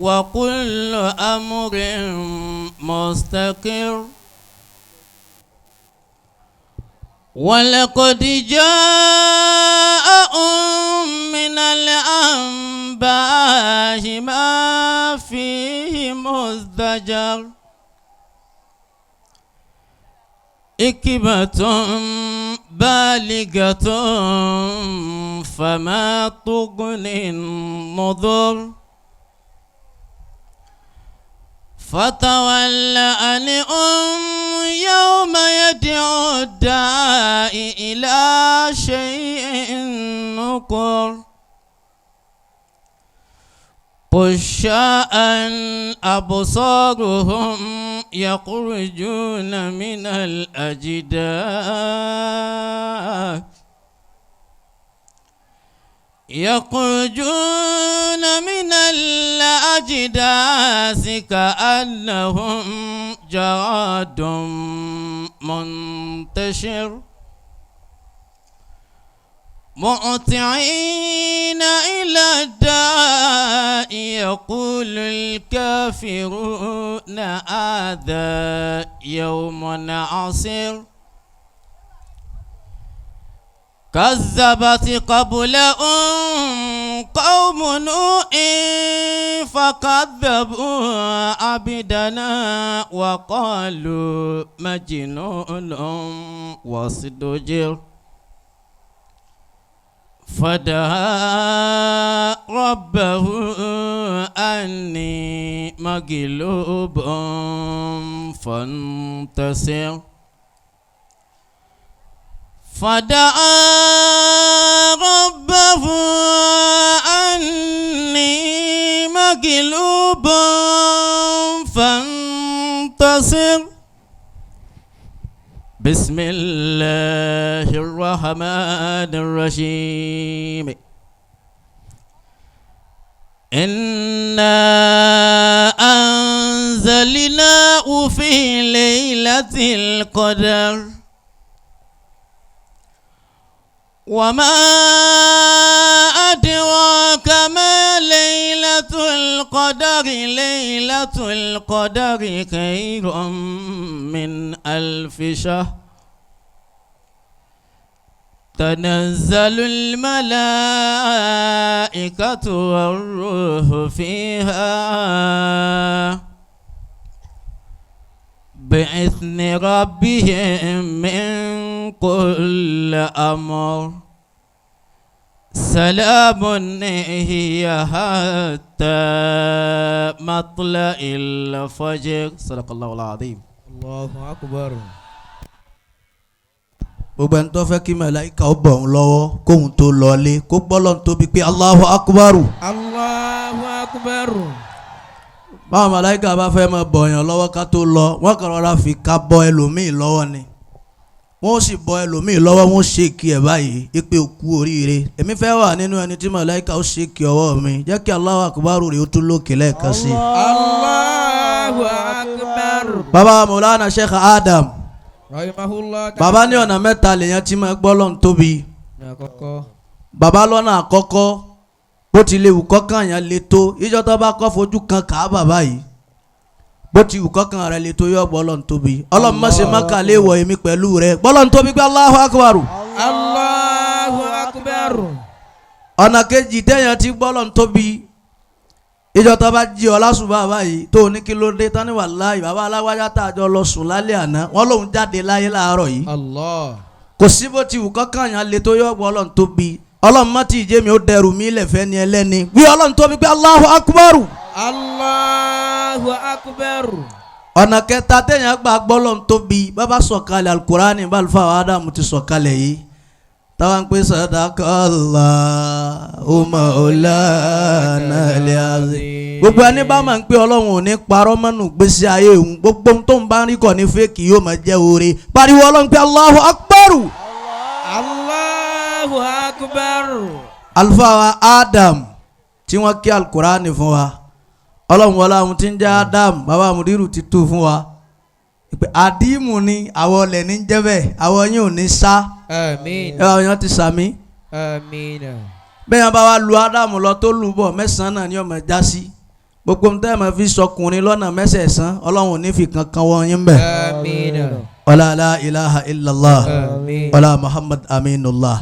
وكل أمر مستقر. ولقد جاءهم من الأنباء ما فيه مزدجر حكمة بالغة فما تغني النذر فتول عنهم يوم يدعو الداعي إلى شيء نكر خشاء أبصارهم يخرجون من الأجداث يخرجون من الأجداث كأنهم جراد منتشر مهطعين إلى الداء يقول الكافرون هذا يوم عسير. كذبت قبلهم قوم نوح فكذبوا عبدنا وقالوا مجنون وازدجر فدعا ربه أني مغلوب فانتصر فدعا ربه أني مغلوب فانتصر. بسم الله الرحمن الرحيم. إنا أنزلناه في ليلة القدر وما أدراك ما ليلة القدر ليلة القدر خير من ألف شهر تنزل الملائكة والروح فيها بإذن ربهم من كل أمر سلام هي حتى مطلع الفجر صدق الله العظيم. الله أكبر. Gbogbo ẹni tó fẹ́ kí màláíkà ó bọ̀ òun lọ́wọ́ kóun tó lọlé kó gbọ́lọ́n tóbi pé Allahu Akbar. Allahu Akbar. Báwọn màláíkà bá fẹ́ máa bọ̀yàn lọ́wọ́ ká tó lọ wọ́n kàn rọra fi ká bọ́ ẹlòmíì lọ́wọ́ ni wọ́n sì bọ́ ẹlòmíì lọ́wọ́ wọ́n ṣèkì ẹ̀ báyìí ipe òkú oríire. Èmi fẹ́ wà nínú ẹni tí màláíkà ó ṣèkì ọwọ́ mi jẹ́ kí Allahu Akbar rè ó tún lókè lẹ́ẹ̀kan sí i. Allahu Akbar. Bàbá Mọ̀lánà Sheikh Adam bàbá ní ọ̀nà mẹ́ta lèèyàn tí máa gbọ́ lọ́n tóbi. Bàbá lọ́nà àkọ́kọ́ bó ti lè wù kọ́kàn yẹn le tó ìjọ tó bá kọ́ fojú kan Káàbà báyìí bó ti wù kọ́kàn rẹ̀ le tó yọ gbọ́ lọ́n tóbi. Ọlọ́run má ṣe Mákà lè wọ̀ èmi pẹ̀lú rẹ̀ gbọ́ lọ́n tóbi gbé Allahu Akbar. Allahu Akbar. Ọ̀nà kejì téèyàn ti gbọ́ lọ́n tóbi ìjọ tó bá jí ọ lásùbà báyìí tó ní kí ló dé tán ní wàláhì bàbá aláwájá tá a jọ lọ sùn lálẹ́ àná wọ́n lòun jáde láyé láàárọ̀ yìí. Allah. Kò sí bó ti wù kọ́kàn yẹn le tó yọ ọgbọ́n Ọlọ́run tóbi. Ọlọ́run má ti jẹ́ mi ó dẹrù mí lẹ̀fẹ́ ni ẹlẹ́ni wí Ọlọ́run tóbi pé Allahu Akbar. Allahu Akbar. Ọ̀nà kẹta téèyàn gbà gbọ́ Ọlọ́run tóbi bàbá sọ̀kalẹ̀ alukurani balùfà Ádámù ti sọ̀kalẹ̀ yìí táwọn ń pè sadaqallahu maulana al-azim. Gbogbo ẹni bá máa ń pè Ọlọ́run ò ní parọ́ mọ́nù gbèsè ayé òun gbogbo ohun tó ń bá ń rí kọ́ ní fẹ́ẹ̀kì yóò máa jẹ́ oore pariwo Ọlọ́run pé Allahu Akbar. Allahu Akbar. Àlùfáà Adam tí wọ́n kí alukurani fún wa Ọlọ́run wọlé àwọn tí ń jẹ́ Adam bàbá mudiru ti tú fún wa pé àdìmú ni àwọn ọlẹ̀ ní jẹ́ bẹ́ẹ̀ àwọn yín ò ní sá. Àmín. Ẹ bá wọn ti sàmí. Àmín. Bẹ́ẹ̀ yẹn bá wa lu Ádámù lọ tó lù bọ̀ mẹ́sàn-án náà ni ọmọ já sí gbogbo ohun tẹ́ ẹ máa fi sọkùnrin lọ́nà mẹ́sẹ̀ẹ̀sán Ọlọ́run ò ní fi kankan wọ́n yín bẹ̀. Àmín. Wala la ilaha illallah. Àmín. Wala Muhammad aminullah.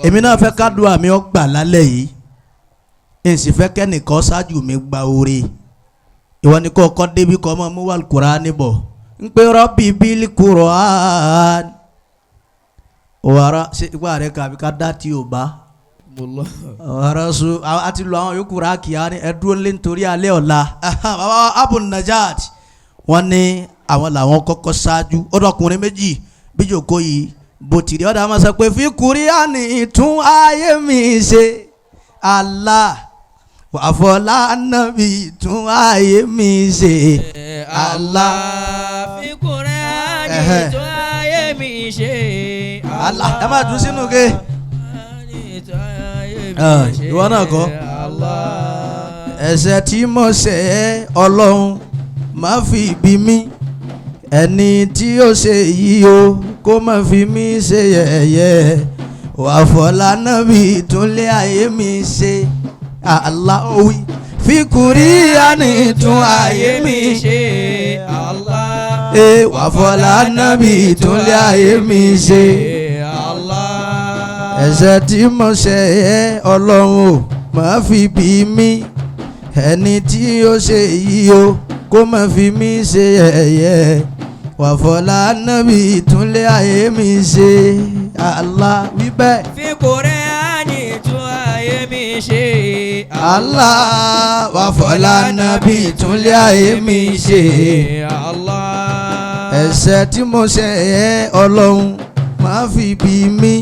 Èmi náà fẹ́ kádùá mi ó gbà lálẹ́ yìí n sì fẹ́ kẹ́nìkan ṣáájú mi gba oore ìwọ ni kò kọ́ débi kọ́ mọ́ mú wàlúkúránì bọ̀ ń pé rọ́bì bílí kúrọ̀án wàrà ṣe ìgbà rẹ kàbí ká dá tí o bá wàrà so a ti lu àwọn yòókù rà kìá ní ẹdúró lé nítorí alẹ́ ọ̀la. Bàbá Abu Najat wọ́n ní àwọn làwọn kọ́kọ́ ṣáájú ọ̀dọ́kùnrin méjì bíjòkó yìí bó ti rí ọ̀dà máa sọ pé fi kúríánì tún ayé mi ṣe Allah wàfọlá nàbì tún ayé mi ṣe Allah. Fi Kùránì tún ayé mi ṣe Allah. Ẹ máa dùn sínú ke. Ìwọ náà kọ́. Ẹ̀ṣẹ̀ tí mo ṣẹ̀ Ọlọ́run má fi bí mi ẹni tí ó ṣe yìí o kó má fi mí ṣe yẹ̀yẹ́ wàfọlá nàbì túnlé ayé mi ṣe Allah wí fi Kùránì tún ayé mi ṣe Allah. Wàfọlá nàbì túnlé ayé mi ṣe Allah. Ẹ̀ṣẹ̀ tí mo ṣẹ̀ ẹ́ Ọlọ́run o má fi bí mi ẹni tí ó ṣe yìí o kó má fi mí ṣe yẹ̀yẹ́ wàfọlá nàbì túnlé ayé mi ṣe Allah wí bẹ́ẹ̀. Fi Kùránì tún ayé mi ṣe Allah wàfọlá nàbì túnlé ayé mi ṣe Allah. Ẹ̀ṣẹ̀ tí mo ṣẹ̀ ẹ́ Ọlọ́run má fi bí mi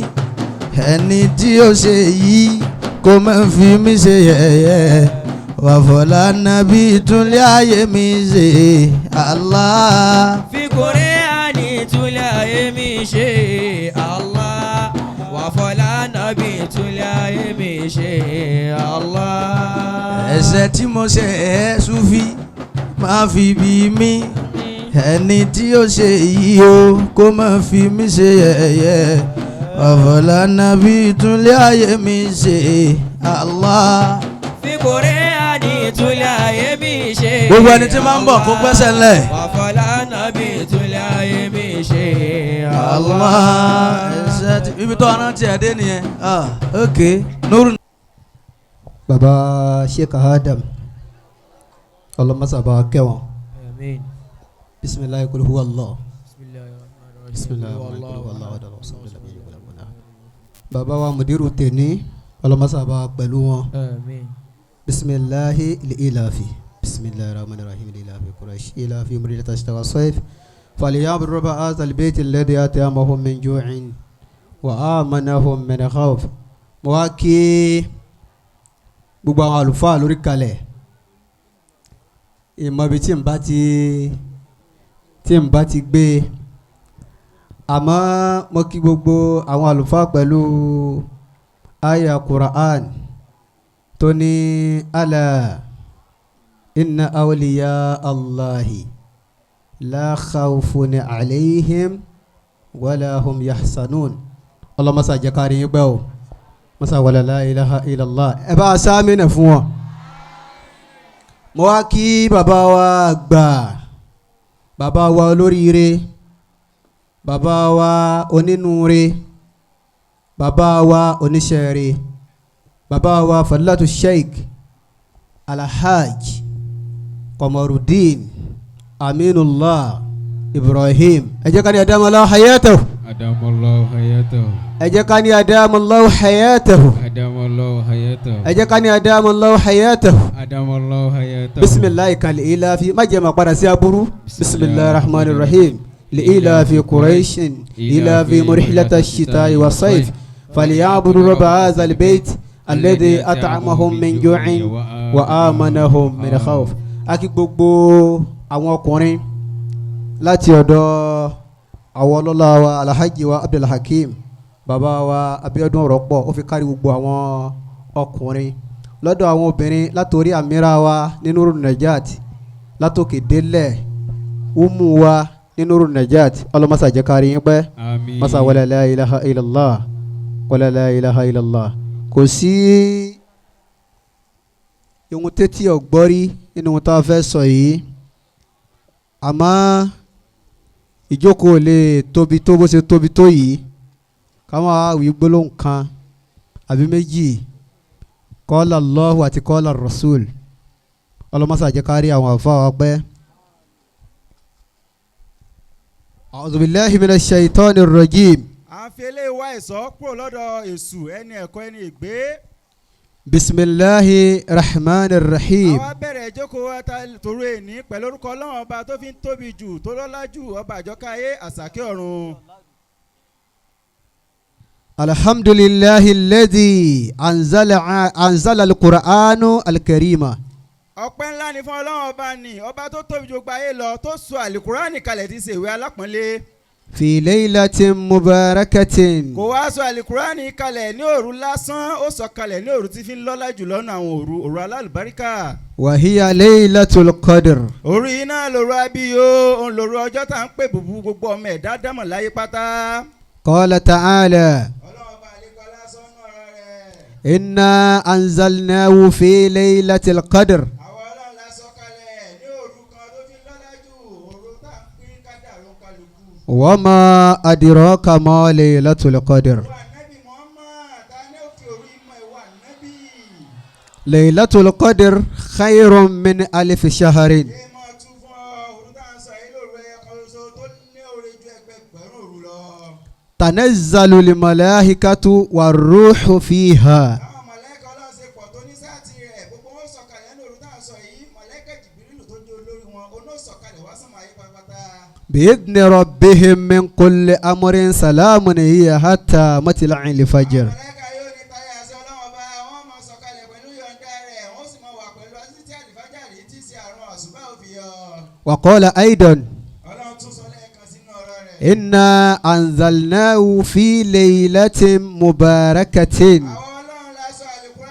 ẹni tí ó ṣe yìí kó má fi mí ṣe yẹ̀yẹ́ wàfọlá nàbì túnlé ayé mi ṣe Allah. Fi Kùránì túnlé ayé mi ṣe Allah. Wàfọlá nàbì túnlé ayé mi ṣe Allah. Ẹ̀ṣẹ̀ tí mo ṣe ẹ́ Sufi máa fi bí mi, ẹni tí ó ṣe yìí o kó má fi mí ṣe yẹ̀yẹ́. Ọ̀fọ̀lá nàbí túnlé ayé mi ṣe Allah. Fi Kùránì túnlé ayé mi ṣe. Gbogbo ẹni tí máa ń bọ̀ kó gbẹ́sẹ̀ ńlẹ̀. Wàfọlá nàbí túnlé ayé mi ṣe Allah. Ẹ̀ṣẹ̀ tí ibi tó arántí ẹ̀ dé nìyẹn. Ah, ok Nuru. Baba Sheikh Adam ọlọmọsàbà kẹwọn. Àmín. Bisimilayi kul huwa Allah. Bismillahirrahmanirrahim. Bisimilayi kul huwa Allah. Baba wa mudiru teni ọlọmọsàbà pẹ̀lú wọn. Àmín. Bisimilahi lilafi. Bisimilahi rahman rahim lilafi quraish ilafi mridata ashtawa sayf falyabudu rabba hadha albayt alladhi at'amahum min ju'in wa amanahum min khawf. Mo wá kí gbogbo àwọn àlùfáà lórí kalẹ̀ ìmọ̀ ibi tí n bá ti gbé, àmọ́ mo kí gbogbo àwọn àlùfáà pẹ̀lú aya Qur'an tó ní ala inna awliya Allahi la khawfun alayhim wala hum yahsanun. Ọlọ́mọsá jẹ́ ká rí yín gbẹ́ o, masa wala la ilaha illallah. Ẹ bá a sáámi nà fún wọn. Mo wá kí bàbá wa gbà, bàbá wa olóríire, bàbá wa onínúure, bàbá wa oníṣẹ́re, bàbá wa fadilatu sheikh alhaj Komarudin Aminullah Ibrahim. Ẹ jẹ́ ká ní adamallahu hayatahu. Adamallahu hayatahu. Ẹ jẹ́ ká ní adamallahu hayatahu. Adamallahu hayatahu. Ẹ jẹ́ ká ní adamallahu hayatahu. Adamallahu hayatahu. Bisimilayi kan lilafi má jẹ́ máa padà sí aburú. Bisimilayi rahman rahim lilafi quraishin ilafi murhilata shita'i wa sayf falyabudu rabba hadha albayt alladhi at'amahum min ju'in wa amanahum min khawf. A kí gbogbo àwọn ọkùnrin láti ọ̀dọ̀ àwọn ọlọ́lá wa alhaji wa abdulhakeem bàbá wa abiodun rọpọ̀, ó fi kárí gbogbo àwọn ọkùnrin. Lọ́dọ̀ àwọn obìnrin látòrí àmìra wa nínú Najat látòkè délẹ̀ umu wa nínú Najat ọlọ́mọsà jẹ́ kárí yín pẹ́. Àmín. Masa wala la ilaha illallah wala la ilaha illallah. Kò sí ohun tẹ́tí ọ̀gbọ́rí nínú ohun tá a fẹ́ sọ yìí, àmọ́ ìjókòó lè tóbi tó bó ṣe tóbi tó yìí ká máa wí gbólóhùn kan àbí méjì. Qala Allahu àti qala Rasul. Ọlọ́mọsà jẹ́ ká rí àwọn àfa wa pẹ́. A'udhu billahi minash shaitanir rajim. À ń fi eléyìí wá ìsọ́ kúrò lọ́dọ̀ èṣù ẹni ẹ̀kọ́ ẹni ìgbé. Bisimilahi rahman rahim. Àwa bẹ̀rẹ̀ ìjókòó wa tòru èní pẹ̀lú orúkọ Ọlọ́run ọba tó fi ń tóbi jù tó lọ́lá jù, ọba àjọkẹ́ ayé àsàkẹ́ ọ̀run. Alhamdulillahi alladhi anzala al-Qur'anu al-Karima. Ọpẹ́ ńlá ni fún Ọlọ́run ọba ni ọba tó tóbi jù gbogbo ayé lọ tó sọ àlìkúránì kalẹ̀ tí í ṣe ìwé alápọ̀nlé. Fi laylatin mubarakatin. Kò wá sọ àlìkúránì kalẹ̀ ní òru lásán, ó sọ kalẹ̀ ní òru tí fi ń lọ́lá jù lọ́nà àwọn òru, òru alálùbáríkà. Wa hiya laylatul qadr. Òru yìí náà lòru abíyó, òun lòru ọjọ́ tá à ń pè bùbú gbogbo ọmọ ẹ̀dá dámọ̀ láyé pátá. Qala ta'ala. Ọlọ́run ọba àlekọ́lá sọ́nù ọ̀rọ̀ rẹ̀. Inna anzalnahu fi laylatil qadr. Àwọn Ọlọ́run la sọ kalẹ̀ ní òru kan tó fi ń lọ́lá jù, òru tá à ń pín kádàrú kálukú. Wa ma adraka ma laylatul qadr. Ìwà Nábì Muhammad, ta ni ó fi òru ìmọ̀ ìwà Nábì? Laylatul qadr khayrun min alfi shahrin. Ṣé máa tú fún ọ òru tá à ń sọ yìí lóru ẹyọ kan ṣoṣo tó ní oore ju ẹgbẹgbẹ̀rún òru lọ? Tanazzalu al-malaikatu war-ruhu fiha. Àwọn mọ̀lẹ́kà Ọlọ́run ṣe pọ̀ tó ní sáàtì rẹ̀, gbogbo wọn sọ̀kalẹ̀ ní òru tá à ń sọ yìí, mọ̀lẹ́kà Jìbìrìlù tó jẹ́ olórí wọn, òun náà sọ̀kalẹ̀ wá sánmọ̀ ayé pátápátá. بإذن ربهم من كل أمر سلام هي حتى مطلع الفجر. Àwọn mọ̀lẹ́kà yóò ní táyà sí Ọlọ́run ọba, wọ́n máa sọ̀kalẹ̀ pẹ̀lú yọ̀ǹda rẹ̀, wọ́n sì máa wà pẹ̀lú ọtí tí àlìfájàrí tí í ṣe àrùn àṣùbà ò fi yọ. وقال أيضا Ọlọ́run tún sọ lẹ́ẹ̀kan sínú ọ̀rọ̀ rẹ̀. إنا أنزلناه في ليلة مباركة. Àwọn Ọlọ́run la sọ àlùkùránì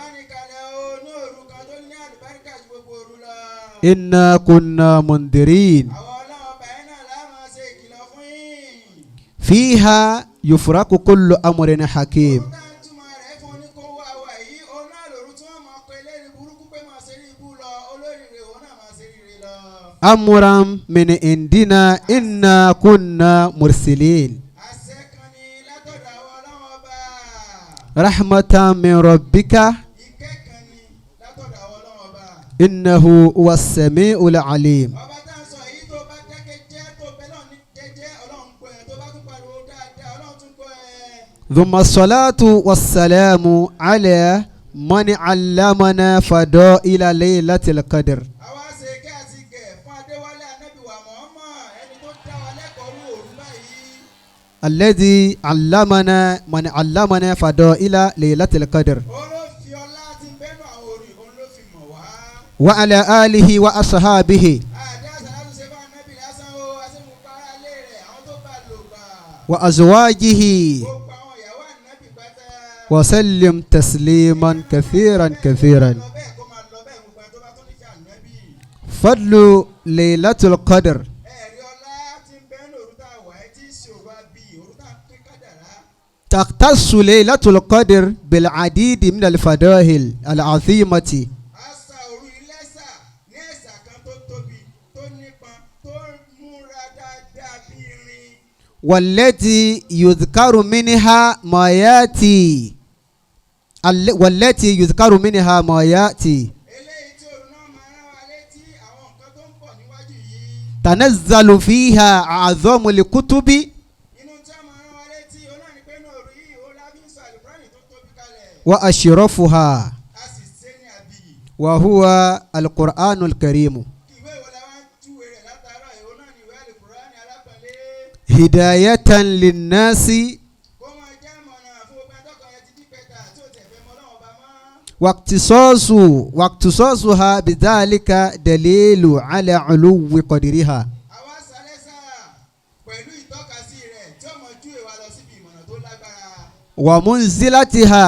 إنا كنا منذرين Àwọn ọlọ́run ọba yẹn náà la máa ṣe ìkìlọ̀ fún yín. فيها يفرق كل أمر حكيم Òru tá ń túmọ̀ rẹ̀ fún oníkówó àwa yìí, òun náà lòru tí wọ́n máa kọ eléyìí burúkú pé máa ṣe rí ibú lọ, olóríire òun náà máa ṣe ríire lọ. أمرا من عندنا إنا كنا مرسلين Àṣẹ kan ni látọ̀dọ̀ àwọn ọlọ́run ọba. رحمة من ربك Ìkẹ́ kan ni látọ̀dọ̀ àwọn ọlọ́run ọba. إنه هو السميع العليم Ọba tá à ń sọ yìí tó bá dákẹ́ jẹ́ tó bẹ́ lọ́ọ̀ ní jẹ́jẹ́ ọlọ́run gbọ́ ẹ tó bá tún pariwo dáadáa ọlọ́run tún gbọ́ ẹ. ثم الصلاة والسلام على من علمنا فضائل ليلة القدر Àwa ṣe kí àti gẹ̀ fún Adéwálé Anábìwà Mọ̀ọ́mọ̀ ẹni tó dá wa lẹ́kọ̀ọ́ rú òru báyìí. الذي علمنا من علمنا فضائل ليلة القدر Òun ló fi ọlá tí ń bẹ́nu àwọn òru òun ló fi mọ̀ wá. وعلى آله وأصحابه Àdé àsàlátù ṣe fún Anábì lásán o, àṣemùpá alẹ́ rẹ̀ àwọn tó bá lò gbà. وأزواجه Gbogbo àwọn ìyàwó Ànábì pátá. وسلم تسليما كثيرا كثيرا Lọ bẹ́ẹ̀ kó máa lọ bẹ́ẹ̀ gbogbo ẹni tó bá tún nífẹ̀ẹ́ Ànábì. فضل ليلة القدر Ẹ̀rí ọlá tí ń bẹ́nu òru tá a wà ẹ́ tí í ṣe òru abiyì òru tá a pín kádàrá. تختص ليلة القدر بالعديد من الفضائل العظيمة A sa òru yìí lẹ́sà ní ẹ̀sà kan tó tóbi tó nípọn tó múra dáadáa bí irin. والتي يذكر منها ما يأتي والتي يذكر منها ما يأتي Eléyìí tí òru náà máa rán wa létí àwọn nǹkan tó ń bọ̀ níwájú yìí. تنزل فيها أعظم الكتب Inú tí a máa rán wa létí òun náà ni pé inú òru yìí ó la fi ń sọ àlùkùránì tó tóbi kalẹ̀. وأشرفها A sì ṣe ní abiyì. وهو القرآن الكريم Ìwé ìwọ la wá ń júwe rẹ̀ látàárọ̀ ìwọ náà ni ìwé àlùkùránì alápọ̀nlé. هداية للناس Kó máa jẹ́ ìmọ̀nà fún gbogbo ẹni tọ́kàn rẹ̀ ti dí pẹ̀tà tí ò tẹ̀ fẹ́ mọ Ọlọ́run ọba mọ́. واقتصاصها بذلك دليل على علو قدرها Àwa sálẹ́sà pẹ̀lú ìtọ́kasí rẹ̀ tí ó mọ júwe wa lọ síbi ìmọ̀nà tó lágbára. ومنزلتها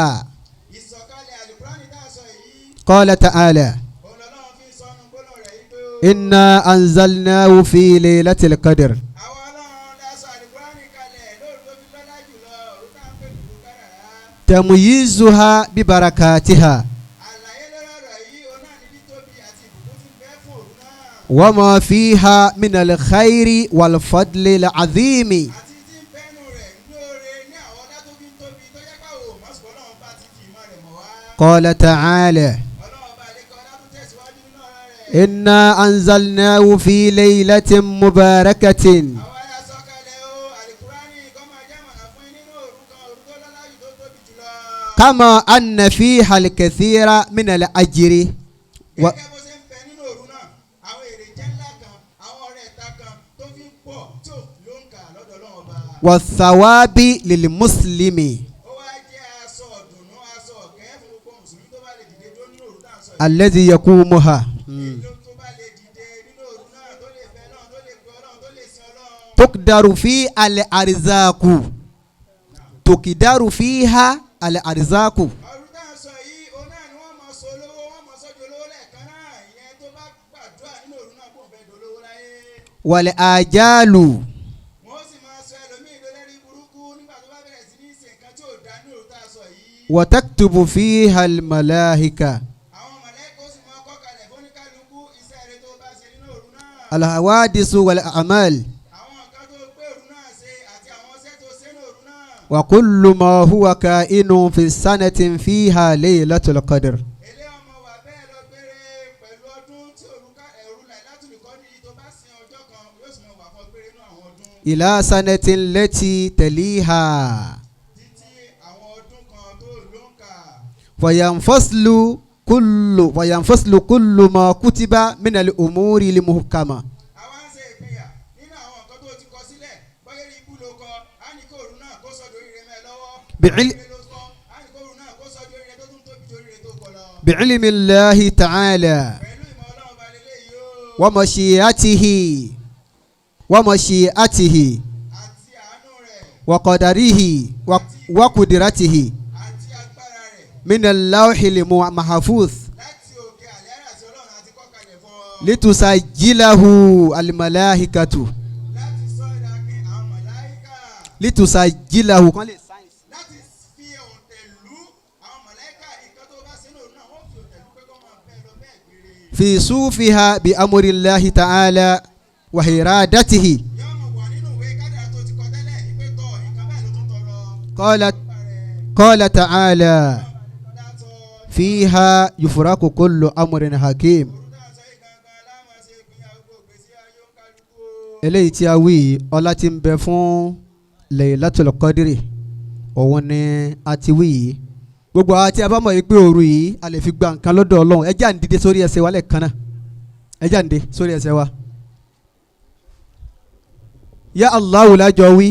Ìsọ̀kalẹ̀ àlùkùránì tá a sọ yìí قال تعالى òun lọ́lọ́run fi ń sọnù gbólóhùn rẹ̀ yìí pé ó. إنا أنزلناه في ليلة القدر Àwọn Ọlọ́run la sọ àlùkùránì kalẹ̀ lóru tó fi lọ́lá jùlọ òru tá à ń pè lùkù kádàrá. تمييزها ببركاتها Àlàyé lórí ọ̀rọ̀ yìí òun náà ní títóbi àti ìbùkún tí ń bẹ fún òru náà. وما فيها من الخير والفضل العظيم Àti tí ń bẹ́nu rẹ̀ lóore ní àwọn ọlá tó fi ń tóbi tó jẹ́ pàwọ̀ mọ́sùkọ́ náà bá ti fi ìmọ̀ rẹ̀ mọ̀ wá. قال تعالى Ọlọ́run ọba àlekọ́ ọlá tó tẹ̀síwájú nínú ọ̀rọ̀ rẹ̀. إنا أنزلناه في ليلة مباركة Àwa la sọ kalẹ̀ o, àlùkùránì kó máa jẹ́ ìmọ̀nà fún yín nínú òru kan, òru tó lọ́lá jù tó tóbi jùlọ. كما أن فيها الكثير من الأجر و... Gẹ́gẹ́ bó ṣe ń bẹ nínú òru náà, àwọn èrè jẹ́ ńlá kan, àwọn ọrẹ ìta kan tó fi ń pọ̀ tí ò ló ń kà lọ́dọ̀ Ọlọ́run ọba. والثواب للمسلم Ó wá jẹ́ aṣọ ọ̀dùnnú, aṣọ ọ̀kẹ́ fún gbogbo mùsùlùmí tó bá lè dìde dúró nínú òru tá à ń sọ yìí. الذي يقومها Èló tó bá lè dìde nínú òru náà tó lè bẹ Ọlọ́run, tó lè pe Ọlọ́run, tó lè sin Ọlọ́run. تقدر في الأرزاق تقدر فيها الأرزاق Òru tá à ń sọ yìí, òun náà ni wọ́n máa sọ olówó, wọ́n máa sọ di olówó lẹ́ẹ̀kan náà. Ìyẹn tó bá gbàdúrà nínú òru náà kò fẹ́ dolówó láyé. والآجال Wọ́n sì máa sọ ẹlòmíì lólórí burúkú nígbà tó bá bẹ̀rẹ̀ sí ní ṣe nǹkan tí ò dá nínú òru tá a sọ yìí. وتكتب فيها الملائكة Àwọn mọ̀lẹ́kọ̀ sì máa kọ́ kalẹ̀ fóníkálukú iṣẹ́ rere tó bá ṣe nínú òru náà. الحوادث والأعمال Àwọn nǹkan tó gbé òru náà ṣe àti àwọn iṣẹ́ tó ṣe ní òru náà. وكل ما هو كائن في السنة فيها ليلة القدر Ilé ọmọ wà bẹ́ẹ̀ lọ gbére pẹ̀lú ọdún tí òru ká ẹ̀rù Lailatul Qadr tó bá sin ọjọ́ kan yóò sì máa wà fún gbére nínú àwọn ọdún. إلى سنة التي تليها Títí àwọn ọdún kan tó ló ń kà. فينفصل كل ما كتب من الأمور المحكمة Àwa ń ṣe ìpínyà nínú àwọn nǹkan tó ti kọ sílẹ̀ bóyá rí ibú ló kọ á ní kó òru náà kó sọ di oríire mẹ́ lọ́wọ́. Oríire ló kọ á ní kó òru náà kó sọ di oríire tó tún tóbi ju oríire tó kọ lọ. بعلم الله تعالى Pẹ̀lú ìmọ̀ Ọlọ́run ba leléyìí o. ومشيئته ومشيئته Àti àánú rẹ̀ وقدره وقدرته àti agbára rẹ̀ من اللوح المحفوظ láti òkè àlẹ́ àti Ọlọ́run àti kọ́ kalẹ̀ fún ọ. Litusajilahu alimalahikatu. Láti sọ ìdákin àwọn màláíkà. Litusajilahu kan lè sáyẹ̀nsì. Láti fi òǹtẹ̀lú àwọn màláíkà nǹkan tó bá sínú òun náà wọ́n fi òǹtẹ̀lú pé kó máa bẹ́ẹ̀ lọ bẹ́ẹ̀ gbére. Fi sufiha bi amurillahi ta'ala wa iradatihi. Yóò mọ̀ wà nínú ìwé kádàrá tó ti kọ tẹ́lẹ̀ ìpè tọ̀ nǹkan báyìí ló tún tọrọ. Qala ta'ala fiha yufraku kullu amrin hakim. Eléyìí tí a wí yìí, ọlá tí ń bẹ fún Laylatul Qadri òun ni a ti wí yìí. Gbogbo àwọn tí a bá mọ̀ yìí pé òru yìí a lè fi gba nǹkan lọ́dọ̀ Ọlọ́run, ẹ jẹ́ à ń dìde sórí ẹsẹ̀ wa lẹ́ẹ̀kan náà, ẹ jẹ́ à ń dìde sórí ẹsẹ̀ wa. Ya Allahu lájọ wí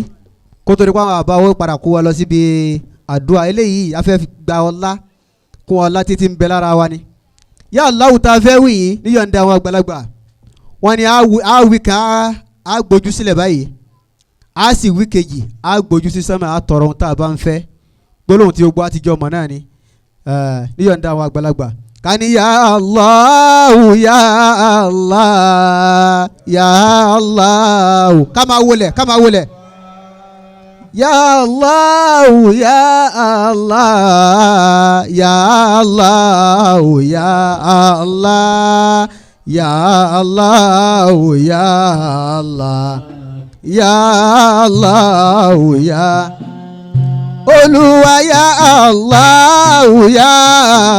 kó tó di pé àwọn àbá owó padà kó wa lọ síbi àdúrà. Eléyìí a fẹ́ fi gba ọlá kún ọlá títí ń bẹ lára wa ni. Ya Allahu tá a fẹ́ wí yìí níyọ̀ǹda àwọn àgbàlagbà wọ́n ní á wí kan á gbójú sílẹ̀ báyìí, á sì wí kejì á gbójú sí sánmà, á tọrọ ohun tá a bá ń fẹ́. Gbólóhùn tí gbogbo àtijọ́ mọ̀ náà ni níyọ̀ǹda àwọn àgbàlagbà. Ká ní ya Allahu ya Allah ya Allahu, ká máa wọlẹ̀ ká máa wọlẹ̀. Ya Allahu ya Allah ya Allahu ya Allah ya Allahu ya Allah ya Allahu ya Olúwa ya Allahu ya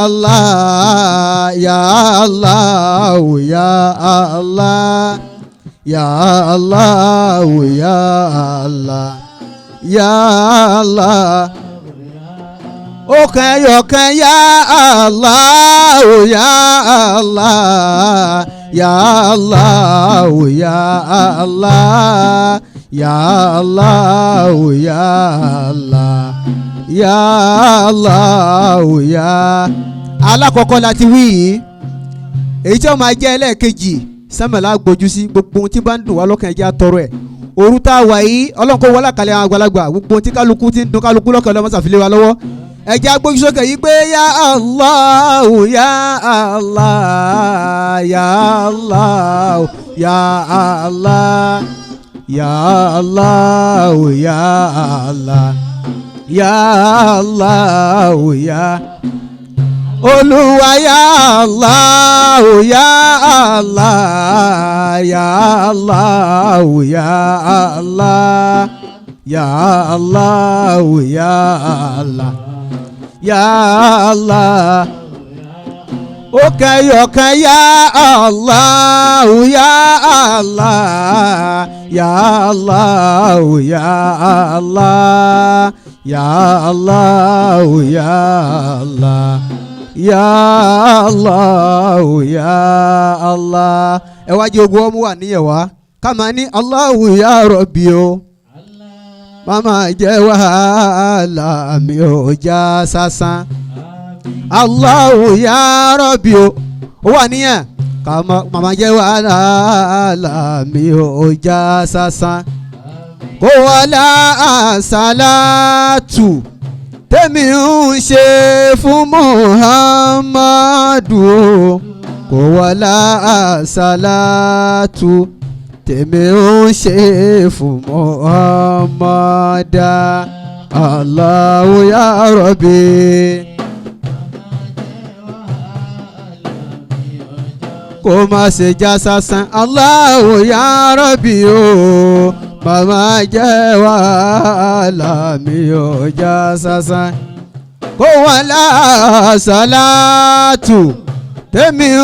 Allah ya Allahu ya Allah ya Allahu ya Allah ya Allah. Ọ̀kan ẹyọ̀kan ya Allahu ya Allah ya Allahu ya Allah ya Allahu ya Allah ya Allahu ya. Alákọ̀ọ́kọ́ la ti wí yìí, èyí tí ó máa jẹ́ ẹlẹ́ẹ̀kejì sẹ́mẹ̀lá gbójú sí gbogbo ohun tí bá ń dùn wá lọ́kàn ẹ̀jẹ̀ àtọrọ ẹ̀. Òru tá a wà yìí Ọlọ́run kó wọlé àkàlẹ̀ àwọn àgbàlagbà, gbogbo ohun tí kálukú ti ń dùn kálukú lọ́kàn lọ́mọ sàfilé wa lọ́wọ́. Ẹ̀jẹ̀ agbójú sókè yìí pé ya Allahu ya Allah ya Allahu ya Allah ya Allahu ya Allah ya Allahu ya Olúwa ya Allahu ya Allah ya Allahu ya Allah ya Allahu ya Allah ya Allah. Ọ̀kan ya Allahu ya Allah ya Allahu ya Allah ya Allahu ya Allah ya Allahu ya Allah. Ẹ wá jẹ́ ogun ọmú wà níyẹn wá ká máa ní Allahu ya Rabbi o, mama jẹ́ wàhálà mi ò já sásán. Allahu ya Rabbi o, ó wà níyẹn ká mama jẹ́ wàhálà mi ò já sásán. Kó wọlé àsálàtù tèmi ń ṣe fún Muhammadu o, kó wọlé àsálàtù tèmi ń ṣe fún Muhammadu. Allahu ya Rabbi. Kó má ṣe já sásán. Allahu ya Rabbi o, màmá jẹ́ wàhálà mi ò já sásán. Kó wọn lásàlátù tèmi ń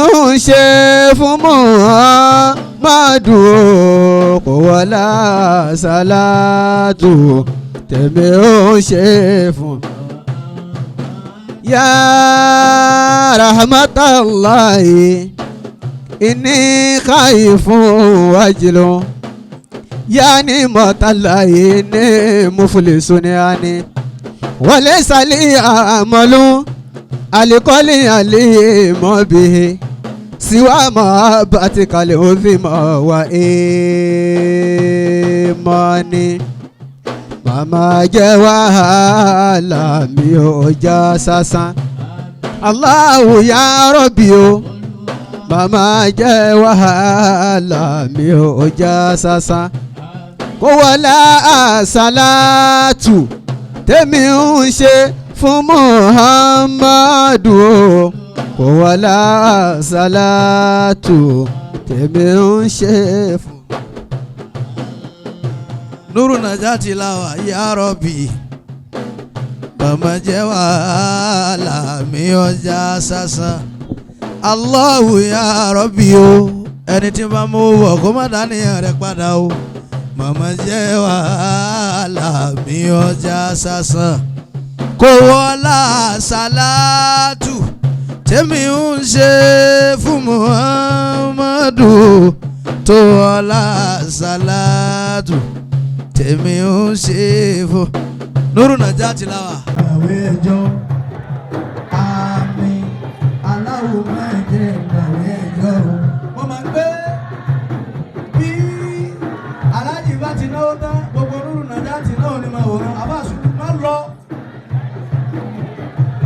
ṣe fún Muhammadu o, kó wọn lásàlátù tèmi ń ṣe fún. Ya rahmatallahi inni khaifun wajilun yani mọ̀tàláyé ní muflisuni ani wọlé sálí àmọ́lú alikọ́lé àlè mọ́ bihi siwa mọ́ batikali òfin mọ́ wa èèmọ́ ni màmá jẹ́ wàhálà mi ò já sásán. Allahu ya Rabbi o, Màmá jẹ́ wàhálà mi ò já sásán. Kó wọlé àsálàtù tèmi ń ṣe fún Muhammadu o. Kó wọlé àsálàtù tèmi ń ṣe fún. Nuru Najati lawa ya Rabbi màmá jẹ́ wàhálà mi ọjà sásán Allahu ya Rabbi o ẹni tí bá mú wọ̀ kó má dánìyàn rẹ̀ padà o màmá jẹ́ wàhálà mi ọjà sásán kò wọlá sálátù tèmi ń ṣe fún Muhammadu tó wọlá sálátù tèmi ń ṣe fún Nuru Najati lawa. Ìgbàwé ẹjọ́ àmì aláwo máa jẹ́ ìgbàwé ẹjọ́ o. Wọ́n máa ń gbé bí aláàjì bá ti náwó tán gbogbo Nuru Najati náà ni máa wòran abáṣubú má lọ.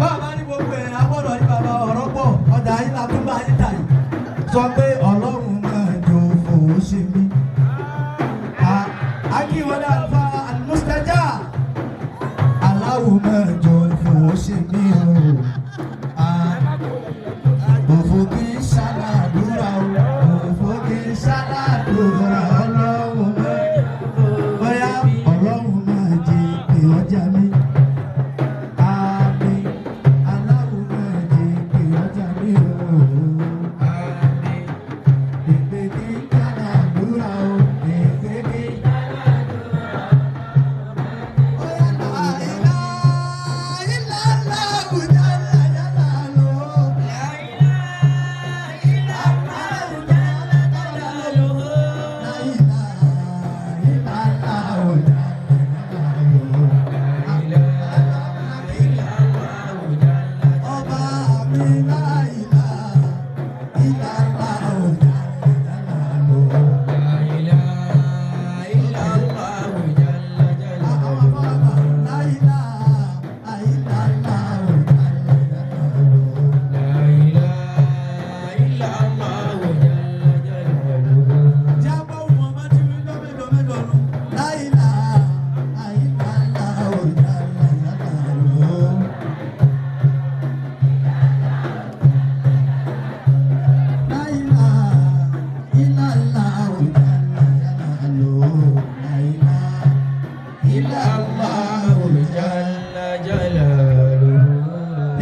Bàbá ní gbogbo ẹ̀ agbọ́dọ̀ ní bàbá ọ̀rọ̀ pọ̀ ọjà yín la tún bá yín tà yìí. Sọ pé ọlọ́run máa jò fòó ṣe mí. Akíwọlé àlùfáà Al-Mustaja. Aláwo máa jò fòó ṣe mí o. Òfò kì í ṣàlàdúrà o. Òfò kì í ṣàlàdúrà ọlọ́run máa. Bóyá ọlọ́run máa jẹ ìpè ọjà mi. Àmín. Aláwo máa jẹ ìpè ọjà mi o. Àmín. Ìpè kì í ṣàlàdúrà o. Ìpè kì í ṣàlàdúrà. Bóyá láìláà ìlàlá àbújá láyàlá lọ.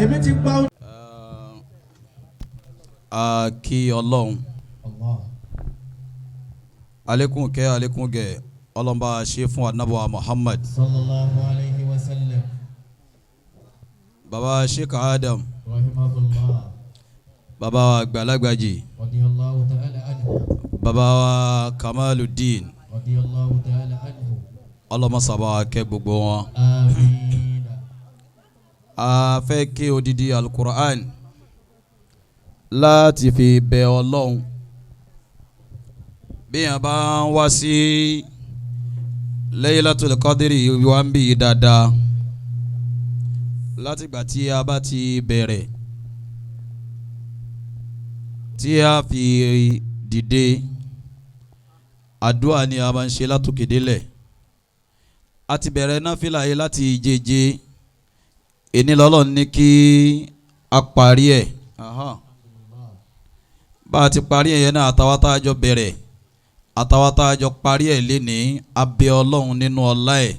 Èmi ti gbọ́. A kí Ọlọ́run alekun kẹ́ alekun gẹ̀ Ọlọ́run bá ṣe fún anabuwa Muhammad sallallahu alayhi wa sallam. Baba Sheikh Adam rahimahullah. Baba wa Gbalagbaji radiyallahu ta'ala anhu. Baba wa Kamaluddin radiyallahu ta'ala anhu. Ọlọ́run sábà kẹ́ gbogbo wọn. Àmín. A fẹ́ kí odidi alukur'an láti fi bẹ Ọlọ́run bí yẹn bá ń wá sí Laylatul Qadri wá ń bí dáadáa látìgbà tí a bá ti bẹ̀rẹ̀ tí a fi dìde àdúrà ni a máa ń ṣe látòkè délẹ̀. A ti bẹ̀rẹ̀ náfìlà yìí láti jẹjẹ èní lọ́lọ́run ní kí a parí ẹ̀. Bá a ti parí ẹ̀ yẹn náà àtàwọn tá a jọ bẹ̀rẹ̀ àtàwọn tá a jọ parí ẹ̀ lénìí a bẹ̀ Ọlọ́run nínú ọlá ẹ̀.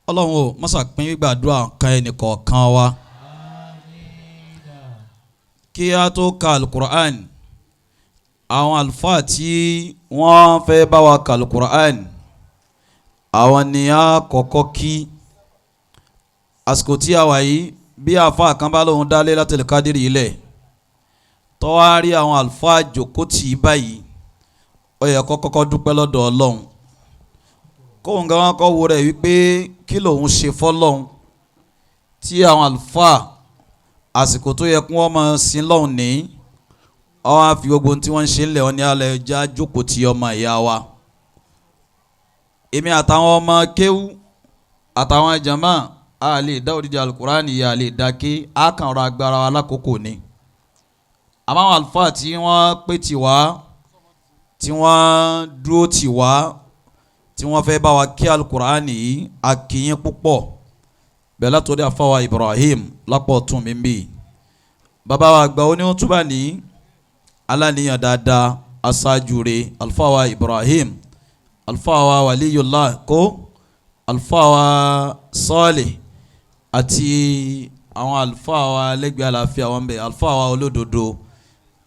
Ọlọ́run o mọ́sà pín gbàdúrà kan ẹnìkọ̀ọ̀kan wa. Kí a tó ka alukur'an àwọn àlùfáà tí wọ́n fẹ́ bá wa ka alukur'an àwọn ni a kọ́kọ́ kí. Àsìkò tí a wà yìí bí àáfàá kan bá lóun dálé Laylatul Qadri yìí lẹ̀ tọ́wá rí àwọn àlùfáà jókòó tì í báyìí ó yẹ kó kọ́kọ́ dúpẹ́ lọ́dọ̀ Ọlọ́run kóun gan wọn kọ́ wo rẹ̀ wípé kí lòun ṣe fọ́lọ́run tí àwọn àlùfáà àsìkò tó yẹ kí wọ́n máa sin lọ́hùn ní wọ́n á fi gbogbo ohun tí wọ́n ń ṣe ńlẹ̀ wọn ní alẹ́ ẹja jókòó ti ọmọ ìyá wa. Èmi àtàwọn ọmọ kéwú àtàwọn jàmá a lè dá odidi alukurani yìí a lè dá ké a kàn rọ agbára wa lákòókò ni. Àmọ́ àwọn àlùfáà tí wọ́n pè tì wá, tí wọ́n dúró tì wá, tí wọ́n fẹ́ bá wa kí alukur'ani yìí, a kí yín púpọ̀. Bẹ́ẹ̀ látọ̀dọ̀ àfáwà Ibrahim lápò tún mi bí. Bàbá wa àgbà oníhùtúbà ní aláníyàn dáadáa, aṣáájú rẹ̀ àlùfáà Ibrahim, àlùfáà Waliyullah kó, àlùfáà Saleh àti àwọn àlùfáà wa lẹ́gbẹ̀ẹ́ àlàáfíà wọn bẹ̀, àlùfáà wa olódodo,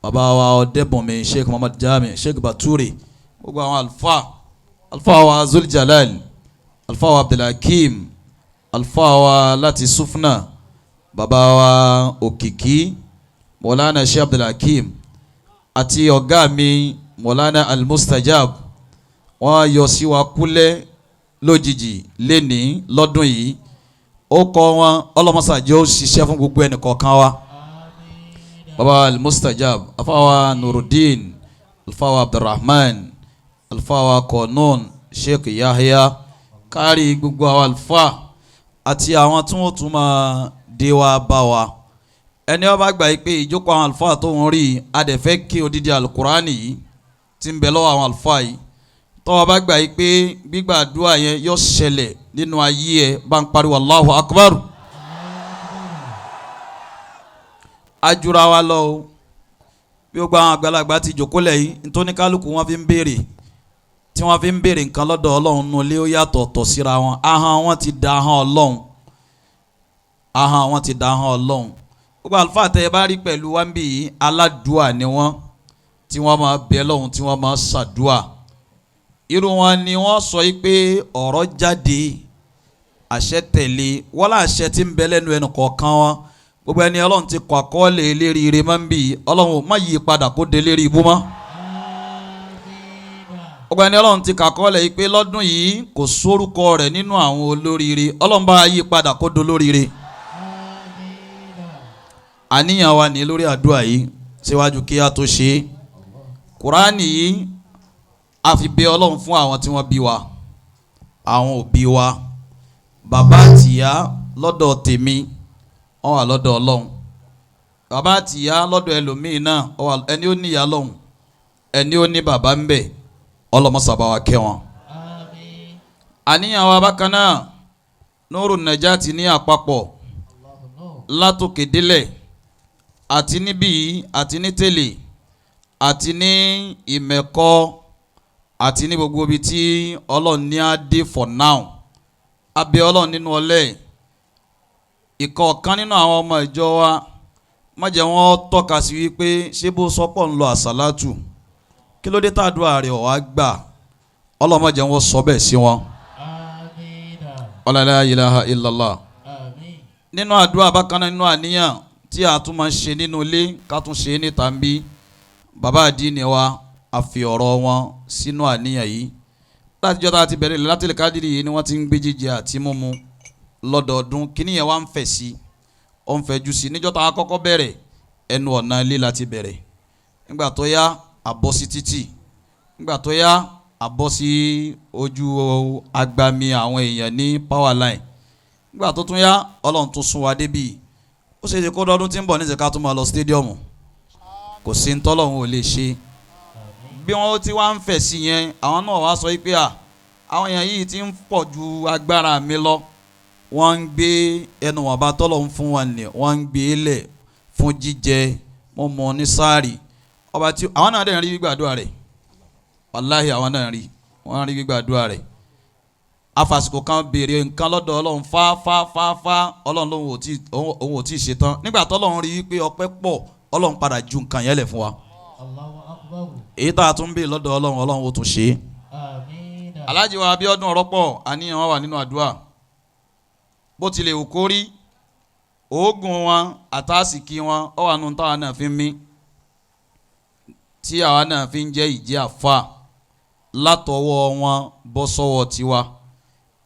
bàbá wa ọ̀dẹ́bùnmi Sheikh Muhammad Jami, Sheikh Bature, gbogbo àwọn àlùfáà, àlùfáà wa Zuljalal, àlùfáà wa Abdulhakeem, àlùfáà wa láti Sufna, bàbá wa Òkìkí, Mọ̀lánà Sheikh Abdulhakeem àti ọ̀gá mi Mọ̀lánà Almustajab. Wọ́n yọ sí wa kúlẹ̀ lójijì lẹ́ni lọ́dún yìí. Ó kọ́ wọn ọlọ́mọsàjẹ́ ó ṣiṣẹ́ fún gbogbo ẹnì kọ̀ọ̀kan wa. Baba Almustajab, alfawa Nurudeen, alfawa Abdulrahman, alfawa Konun, Sheikh Yahya, kárí gbogbo àwọn alfa àti àwọn tí wọ́n tún máa dé wa bá wa. Ẹni ó bá gbà yìí pé ìjókòó àwọn alfa tó ń rí adẹ̀fẹ́ kí odidi alukurani yìí ti ń bẹ lọ́wọ́ àwọn alfa yìí, tọ́wọ́ bá gbà yìí pé gbígbàdúrà yẹn yóò ṣẹlẹ̀ nínú ayé ẹ, bá ń pariwo Allahu Akbar. Ajura wa lọ o, bí ó gba àwọn àgbàlagbà ti jókòó lẹ̀ yìí, nítorí kálukú wọn fi ń béèrè, tí wọ́n fi ń béèrè nǹkan lọ́dọ̀ Ọlọ́run nínú ilé ó yàtọ̀ tọ̀ síra wọn. Ahọ́n wọn ti da ahọ́n Ọlọ́run, ahọ́n wọn ti da ahọ́n Ọlọ́run. Gbogbo àlùfáà tẹ́ ẹ bá rí pẹ̀lú wa ń bì yìí, aládùúà ni wọ́n, tí wọ́n máa bẹ Ọlọ́run, tí wọ́n máa ṣàdúà. Irú wọn ni wọ́n sọ yìí pé ọ̀rọ̀ jáde, àṣẹ tẹ̀lé, wọ́n láṣẹ tí ń bẹ lẹ́nu ẹnu kọ̀ọ̀kan wọn. Gbogbo ẹni Ọlọ́run ti kọ àkọọ́lẹ̀ eléré ire máa ń bì í, Ọlọ́run má yí padà kó de eléré ibú mọ́. Gbogbo ẹni Ọlọ́run ti kọ àkọọ́lẹ̀ yìí pé lọ́dún yìí kò sórúkọ rẹ̀ nínú àwọn olóríire, Ọlọ́run bá yí padà kó dolóríire. Àníyàn wa ní lórí àdúrà yìí síwájú kí a tó ṣe é. Kùránì yìí a fi bẹ Ọlọ́run fún àwọn tí wọ́n bí wa, àwọn òbí wa, bàbá àtìyá lọ́dọ̀ tèmi wọ́n wà lọ́dọ̀ Ọlọ́run, bàbá àtìyá lọ́dọ̀ ẹlòmíín náà ẹni ó níyà lọ́hùn, ẹni ó ní bàbá ń bẹ, ọlọ́mọsàbà wa kẹ́ wọn. Àníyàn wa bákan náà Nuru Najati ní àpapọ̀ látòkè délẹ̀ àti níbí àti ní tẹ́lẹ̀ àti ní ìmẹ̀kọ àti ní gbogbo ibi tí Ọlọ́run ní á dé for now. Abẹ́ Ọlọ́run nínú ọlẹ́ ìkọ̀ọ̀kan nínú àwọn ọmọ ìjọ wa, má jẹ́ wọ́n tọ́ka sí wípé ṣé bó sọ́pọ̀ ń lọ àsálátù, kí ló dé tàdúrà rẹ̀ ọ̀wá gbà, Ọlọ́run má jẹ́ wọ́n sọ bẹ́ẹ̀ sí wọn. La ilaha illallah. Nínú àdúrà bákan náà, nínú àníyàn tí a tún máa ń ṣe nínú ilé ká tún ṣe níta ń bí, bàbá àdínì wa a fi ọ̀rọ̀ wọn sínú àníyàn yìí. Látijọ́ tá a ti bẹ̀rẹ̀ látìlẹ̀ kádìrì yìí ni wọ́n ti ń gbé jíjẹ àti mímu lọ́dọọdún, kíní yẹn wá ń fẹ̀ sí, ó ń fẹ̀jú sí. Níjọ́ tá a kọ́kọ́ bẹ̀rẹ̀ ẹnu ọ̀nà ilé la ti bẹ̀rẹ̀, nígbà tó yá a bọ́ sí títì, nígbà tó yá a bọ́ sí ojú agbami àwọn èèyàn ní power line, nígbà tó tún yá Ọlọ́run tún sún wa débì. Ó ṣe é ṣe kó dọ́dún tí ń bọ̀ níṣẹ́ ká tún máa lọ stadium, kò sí ntọ́lọ́run ò lè ṣe. Bí wọ́n ti wá ń fẹ̀ sí yẹn, àwọn náà wá sọ pé à àwọn èèyàn yìí ti ń pọ̀ ju agbára mi lọ, wọ́n ń gbé ẹnu wọn bá tọ́lọ́run fún wọn ní, wọ́n ń gbé lẹ̀ fún jíjẹ mọ́mọ́ ní sáàrì. Ọba tí àwọn náà dẹ̀ ń rí gbígbàdúrà rẹ̀, wàláhì àwọn náà rí, wọ́n rí gbígbàdúrà rẹ̀. Afàsìkò kan béèrè nǹkan lọ́dọ̀ Ọlọ́run fá fá fá fá, Ọlọ́run lòun ò tí ì ṣetán. Nígbà tọ́lọ́run rí wípé ọpẹ́ pọ̀, Ọlọ́run padà ju nǹkan yẹn lẹ̀ fún wa. Èyí tá a tún béèrè lọ́dọ̀ Ọlọ́run, Ọlọ́run ó tún ṣe é. Alhaji wa Abíọ́dún Ọ̀rọ̀pọ̀, àníyàn wa wà nínú àdúrà. Bó tilẹ̀ wù kó rí, oògùn wọn àtàsìkí wọn ó wà nù táwa náà fi ń mí, tí àwa náà fi ń jẹ́ ìjẹ́ àfa látọwọ́ wọn bọ́ sọ́wọ́ tiwa.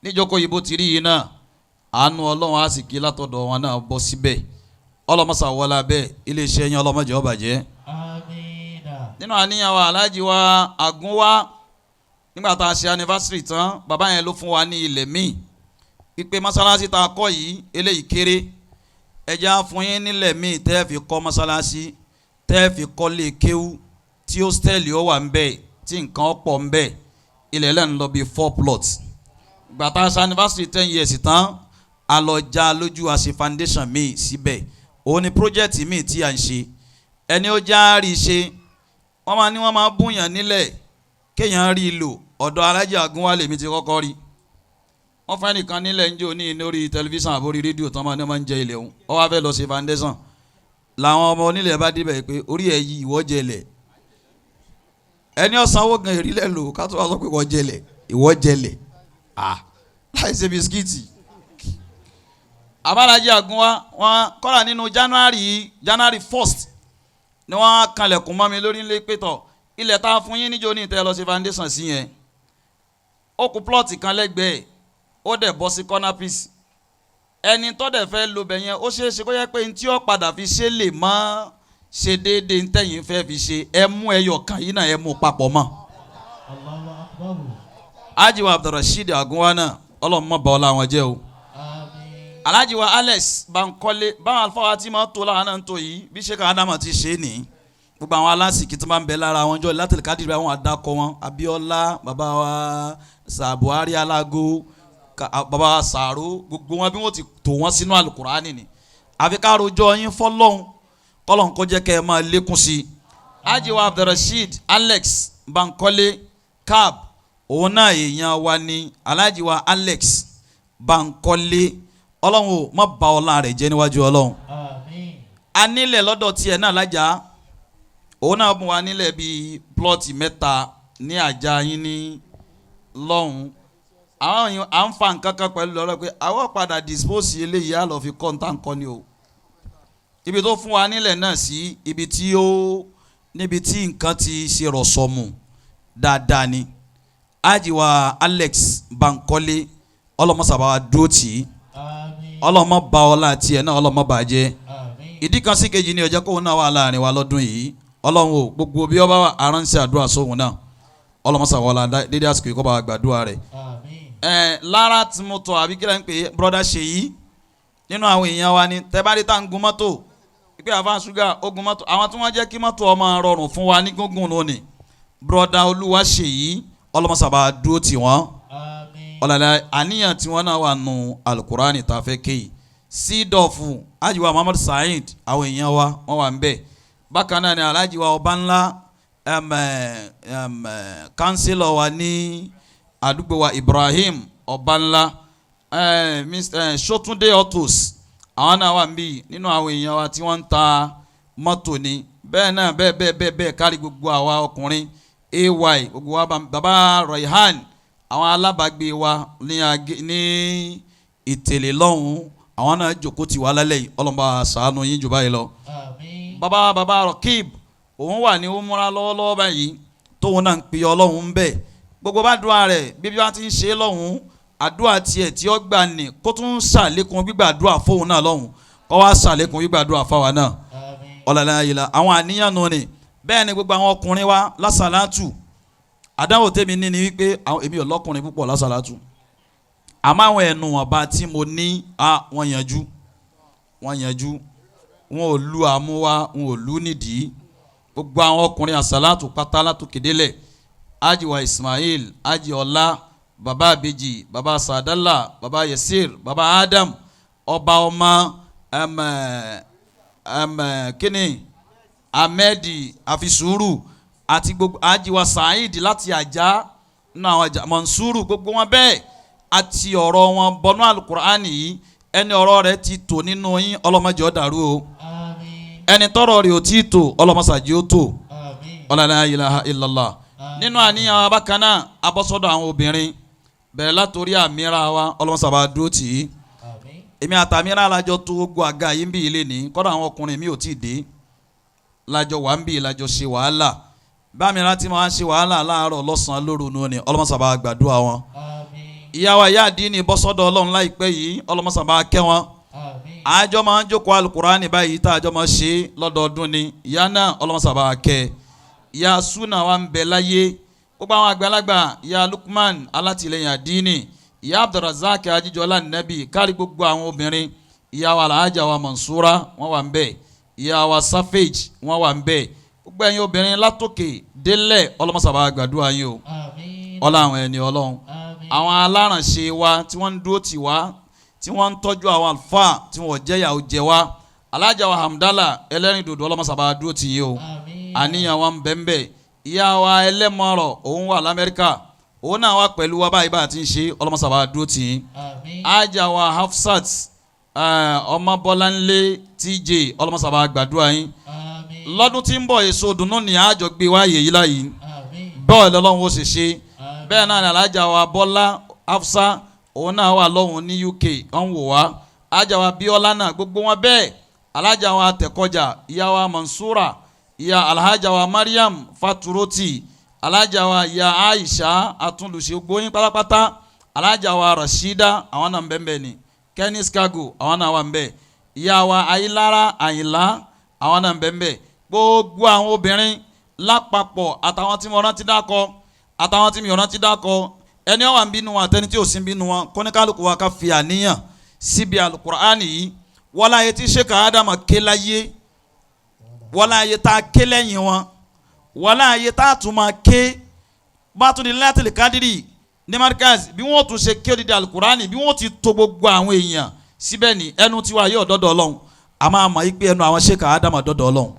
Níjókòó yìí bó ti rí yìí náà, àánú Ọlọ́run á sì kí látọ̀dọ̀ wọn náà bọ́ síbẹ̀. Ọlọ́mọsà wọlé abẹ́ iléeṣẹ́ yẹn, ọlọ́mọdé ó bàjẹ́. Nínú àníyàn wa Alhaji wa Àgúnwá, nígbà tá a ṣe anniversary tán, bàbá yẹn ló fún wa ní ilẹ̀ míì ìpè mọ́sálásí tá a kọ́ yìí eléyìí kéré, ẹja fún yín nílẹ̀ míì tẹ́ fi kọ́ mọ́sálásí. Tẹ́ fi kọ́lé kéwú tí hóstẹ́ẹ̀lì ó wà ń bẹ̀ tí nǹkan pọ̀ ń bẹ̀, ilẹ̀ lẹ́nu lọ bí 4 plots. Gbàtà ṣe anniversary 10 years tán, a lọ já lójú, a ṣe foundation míì síbẹ̀. Òun ni project míì tí à ń ṣe. Ẹni ó já rí ṣe, wọ́n máa ní wọ́n máa búyàn nílẹ̀ kéèyàn rí i lò. Ọ̀dọ̀ Alájà Àgúnwálé mi ti kọ́kọ́ rí. Wọ́n fẹ́ nìkan nílẹ̀ ń jò ní lórí tẹlifíṣàn àbórí rédíò tán máa ní wọ́n máa ń jẹ ilẹ̀ òun. Ó wá fẹ́ lọ ṣe foundation. Làwọn ọmọ onílẹ̀ bá débẹ̀ pé orí ẹ̀ yí ìwọ jẹlẹ̀. Ẹni ọ̀sánwó gan ìrílẹ̀ lò ká tó wá sọ pé ìwọ jẹlẹ̀, ìwọ jẹlẹ̀. Láì ṣe bisikíìtì. Abálájí Àgúnwá wọn kọ́ra nínú January 1st ni wọ́n kanlẹ̀kùn mọ́ mi lórí ilé pétọ̀ ilẹ̀ tá a fún yín níjó ní ìtẹ́ lọ sí foundation sí yẹn. Ó kù plọ́ọ̀tì kan lẹ́gbẹ̀ẹ́, ó dẹ̀ bọ́ sí corner piece. Ẹni tó dẹ̀ fẹ́ lo bẹ̀ yẹn, ó ṣeé ṣe kó yẹ pé ntí ó padà fi ṣe lè mọ́ ṣe déédéé ntẹ̀yìn fẹ́ fi ṣe. Ẹ mú ẹyọ kan yìí náà, ẹ mú papọ̀ mọ́. Ajiwa Abdulrasheed Àgúnwá náà, Ọlọ́run má bà ọlá wọn jẹ́ o. Alhaji wa Alex Bankole, báwọn alifáwa tí máa tó láwọn náà ń tó yìí, bí Sheikh Adama ti ṣe é nìyí. Gbogbo àwọn alásìkí tó máa ń bẹ lára wọn jọ látìlí kádìrì àwọn àdàkọ wọn, Abiola, bàbá wa Buhari Alago, bàbá wa Sàró, gbogbo wọn bí wọn ti tò wọn sínú Alukurani ni. Àfi ká rojọ́ yín fọlọ́hún, kọ́lọ́hún kó jẹ́ kẹ́ ẹ máa lékún sí i. Alhaji wa Abdulrasheed Alex Bankole Cab, òun náà èèyàn wa ni. Alhaji wa Alex Bankole, Ọlọ́run ò má bà ọlá rẹ̀ jẹ́ níwájú Ọlọ́run. A nílẹ̀ lọ́dọ̀ tiẹ̀ náà lájà, òun náà bùn wá nílẹ̀ bíi plọ́ọ̀tì 3 ní àjà yín ní lọ́hùn. Àwọn èèyàn à ń fa nǹkan kan pẹ̀lú lọ́rọ̀ pé àwọn padà dispose eléyìí á lọ fi kọ́ ní tàǹkọ́ ni o. Ibi tó fún wa nílẹ̀ náà sí ibi tí ó níbi tí nǹkan ti ṣe rọ̀sọ̀mù dáadáa ni. Ajiwa Alex Bankole, ọlọ́mọsàbá wa dúró tì í, ọlọ́mọ bá ọlá tiẹ̀ náà, ọlọ́mọ bá jẹ́. Ìdí kan sí kejì ni ọjọ́ kóun náà wà láàrin wa lọ́dún yìí. Ọlọ́run o, gbogbo bí ọba aránṣẹ́ àdúrà sóhun náà, ọlọ́mọsàbá ọlá dédé àsìkò yìí kó bá wa gbàdúrà rẹ̀. Lára tí mo tọ̀ àbí kílẹ̀ ń pè é brọ́dá Ṣèyí nínú àwọn èèyàn wa ni tẹ́bárí tá ń gun mọ́tò pé àfa ṣúgà ó gun mọ́tò, àwọn tí wọ́n jẹ́ kí mọ́tò ọmọ rọrùn fún wa ní gúngùn lónìí, brọ́dá Olúwa Ṣèyí, ọlọ́mọsàbá dúró tì wọ́n. Ọ̀làlà àníyàn tí wọ́n náà wà nù alukurani tá a fẹ́ kéyì. Sídọ̀fù ajiwa Muhammad Saheed, àwọn èèyàn wa wọ́n wà ń bẹ̀. Bákan náà ni alájiwa Ọbánlá, kánsílọ̀ wa ní àdúgbò wa Ibrahim Ọbánlá, Sótúndé Autos, àwọn náà wà ń bí nínú àwọn èèyàn wa tí wọ́n ń ta mọ́tò ni. Bẹ́ẹ̀ náà bẹ́ẹ̀ bẹ́ẹ̀ bẹ́ẹ̀ bẹ́ẹ̀ kárí gbogbo àwa ọkùnrin ay gbogbo wa baba Raihan, àwọn alábàágbé wa ní Ìtẹ̀lé lọ́hùn, àwọn náà jókòó tì wá lálẹ́ yìí. Ọlọ́mọba ṣàánú yín jù báyìí lọ. Baba Rokib, òun wà ní umra lọ́wọ́lọ́wọ́ báyìí, tóun náà ń pè Ọlọ́hun ń bẹ̀. Gbogbo bá dùn rẹ̀ bíbí wá ti ń ṣe lọ́hùn, àdúrà tiẹ̀ tí ó gbà ní kó tún ṣàlékún gbígbàdúrà fóun náà lọ́hùn, kó wá ṣàlékún gbígbàdúrà fáwa náà. Ọ̀làlá yìí la àwọn àníyàn nù ni. Bẹ́ẹ̀ ni gbogbo àwọn ọkùnrin wa lásàlátù. Àdáwò tèmi ní ni wípé àwọn èmi ò lọ́kùnrin púpọ̀ lásàlátù, àmọ́ àwọn ẹnu ọba tí mo ní wọ́n yanjú, wọ́n yanjú, wọn ò lu àmúwá, wọn ò lu nídìí. Gbogbo àwọn ọkùnrin àsàlátù pátá látòkèdélẹ̀, Ajiwa Ismail, Aji Ọlá, Baba Abeji, Baba Sadala, Baba Yesir, Baba Adam, ọba ọmọ kíni Ahmedi Afisuru àti gbogbo Ajiwa Saheed láti Àjà nínú àwọn Àjà Mọ̀nsúrù, gbogbo wọn bẹ́ẹ̀ àti ọ̀rọ̀ wọn bọnú alukur'ani yìí. Ẹni ọ̀rọ̀ rẹ̀ ti tò nínú yín, ọlọ́mọdé ó dàrú o. Ẹni tọ́rọ̀ rẹ̀ ò tí tò, ọlọ́mọsàjì ó tò. La ilaha illallah. Nínú àníyàn wa bákan náà, abọ́sọ́dọ̀ àwọn obìnrin bẹ̀rẹ̀ látòrí àmìra wa, ọlọ́mọsàbà dúró tì í. Èmi àtàmìra alájọ tó gbogbo àga yìí ń bí ilé ní kọ́dọ̀ àwọn ọkùnrin mi ò tí ì dé, lájọ wà ń bí lájọ ṣe wàhálà. Bámi láti máa ń ṣe wàhálà láàárọ̀ lọ́sàn-án lóru nù ni, ọlọ́mọsàbà gbàdúrà wọn. Ìyá wa ìyá àdínní bọ́sọ́dọ̀ Ọlọ́run láìpẹ́ yìí, ọlọ́mọsàbà kẹ́ wọn. Àjọ máa ń jókòó alukurani báyìí tá àjọ máa ṣe lọ́dọọdún ni. Ìyá náà ọlọ́mọsàbà kẹ́. Ìyá Suna wa ń bẹ láyé, gbogbo àwọn àgbàlagbà, ìyá Lukman alátìlẹyìn àdínní, ìyá Abdulrazak Ajíjọlá Nabi, kárí gbogbo àwọn obìnrin, ìyá wa Alhaja wa Mansura wọn wà ń bẹ. Ìyá wa Savage wọ́n wà ń bẹ̀. Gbogbo ẹ̀yin obìnrin látòkè délẹ̀, ọlọ́mọsàbà gbàdúrà yín o. Ọlá àwọn ẹni Ọlọ́run, àwọn alárànṣe wa tí wọ́n ń dúró tì wá, tí wọ́n ń tọ́jú àwọn àlùfáà tí wọ́n jẹ́yà ó jẹ wá, Alájà wa Hamdala ẹlẹ́rìn dòdò, ọlọ́mọsàbà dúró tì yín o. Àníyàn wa ń bẹ ń bẹ. Ìyá wa ẹlẹ́mọ̀rọ̀, òun wà l'Amẹ́ríkà, òun náà wà pẹ̀lú wa báyìí bá a ti ń ṣe, ọlọ́mọsàbà dúró tì yín. Ájà wa Hafsat Ọmọbọ́láńlé TJ, ọlọ́mọsàbà gbàdúrà yín. Lọ́dún tí ń bọ̀, èso dùnú ni àjọ gbé wáyé yìí láyìí bẹ́ẹ̀ lọ́lọ́run ó sì ṣe bẹ́ẹ̀ náà ni. Alájà wa Bọ́lá Hafsa, òun náà wà lọ́hùn ní UK, ọ̀hún wò wá. Alájà wa Bíọ́lá náà, gbogbo wọn bẹ́ẹ̀. Alájà wa Tẹ̀kọjà, ìyá wa Mansura, ìyá alhaja wa Mariam Faturoti, alájà wa ìyá Aisha Atúndùsí, gbóyin pátápátá. Alájà wa Rashida, àwọn náà ń bẹ́ẹ̀ bẹ́ẹ̀ ni. Kenny Skago, àwọn náà wà ń bẹ́ẹ̀. Ìyá wa Ayílára Àyìnlá, àwọn náà ń bẹ́ẹ̀ bẹ́ẹ̀. Gbogbo àwọn obìnrin lápapọ̀, àtàwọn tí mo rántí dákọ, àtàwọn tí mi ò rántí dákọ, ẹni ó wà ń bínú wọn àtẹni tí ò sí ń bínú wọn, kóníkálukú wa ká fi àníyàn síbi alukur'ani yìí. Wọ́lá ayé tí Sheikh Ádámù ké láyé, wọ́lá ayé tá a ké lẹ́yìn wọn, wọ́lá ayé tá a tún máa ké bátúndì látìlì kádìrì ní Markaz, bí wọ́n tún ṣe ké odidi alukur'ani, bí wọ́n ti to gbogbo àwọn èèyàn síbẹ̀ ní ẹnu tiwa yóò dọ́dọ̀ Ọlọ́run. A máa mọ̀ pé ẹnu àwọn Sheikh Ádámù dọ́dọ̀ Ọlọ́run,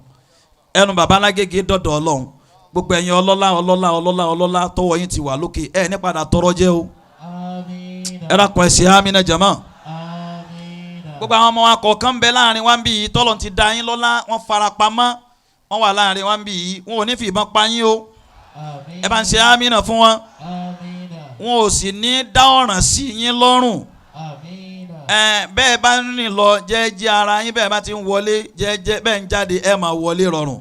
ẹnu baba alágége dọ́dọ̀ Ọlọ́run. Gbogbo ẹ̀yin ọlọ́lá ọlọ́lá ọlọ́lá ọlọ́lá tọwọ́ yín ti wà lókè, ẹ ní padà tọrọ jẹ́ o. Ẹ rákun ẹ ṣe àmínà jama. Gbogbo àwọn ọmọ wa kọ̀ọ̀kan ń bẹ láàrin wa ń bí yìí, tọ́lọ̀ ti da yín lọ́lá, wọ́n fara pamọ́, wọ́n wà láàrin wa ń bí yìí, wọn ò ní fi ìbọn pa yín o. Ẹ bá ń ṣe àmínà fún wọn. Wọn ò sì ní dá ọ̀ràn sí yín lọ́rùn. Ẹ bẹ́ẹ̀ bá ń rìn lọ jẹ́jẹ́ ara yín, bẹ́ẹ̀ bá ti ń wọlé jẹ́jẹ́, bẹ́ẹ̀ ń jáde, ẹ máa wọlé rọrùn,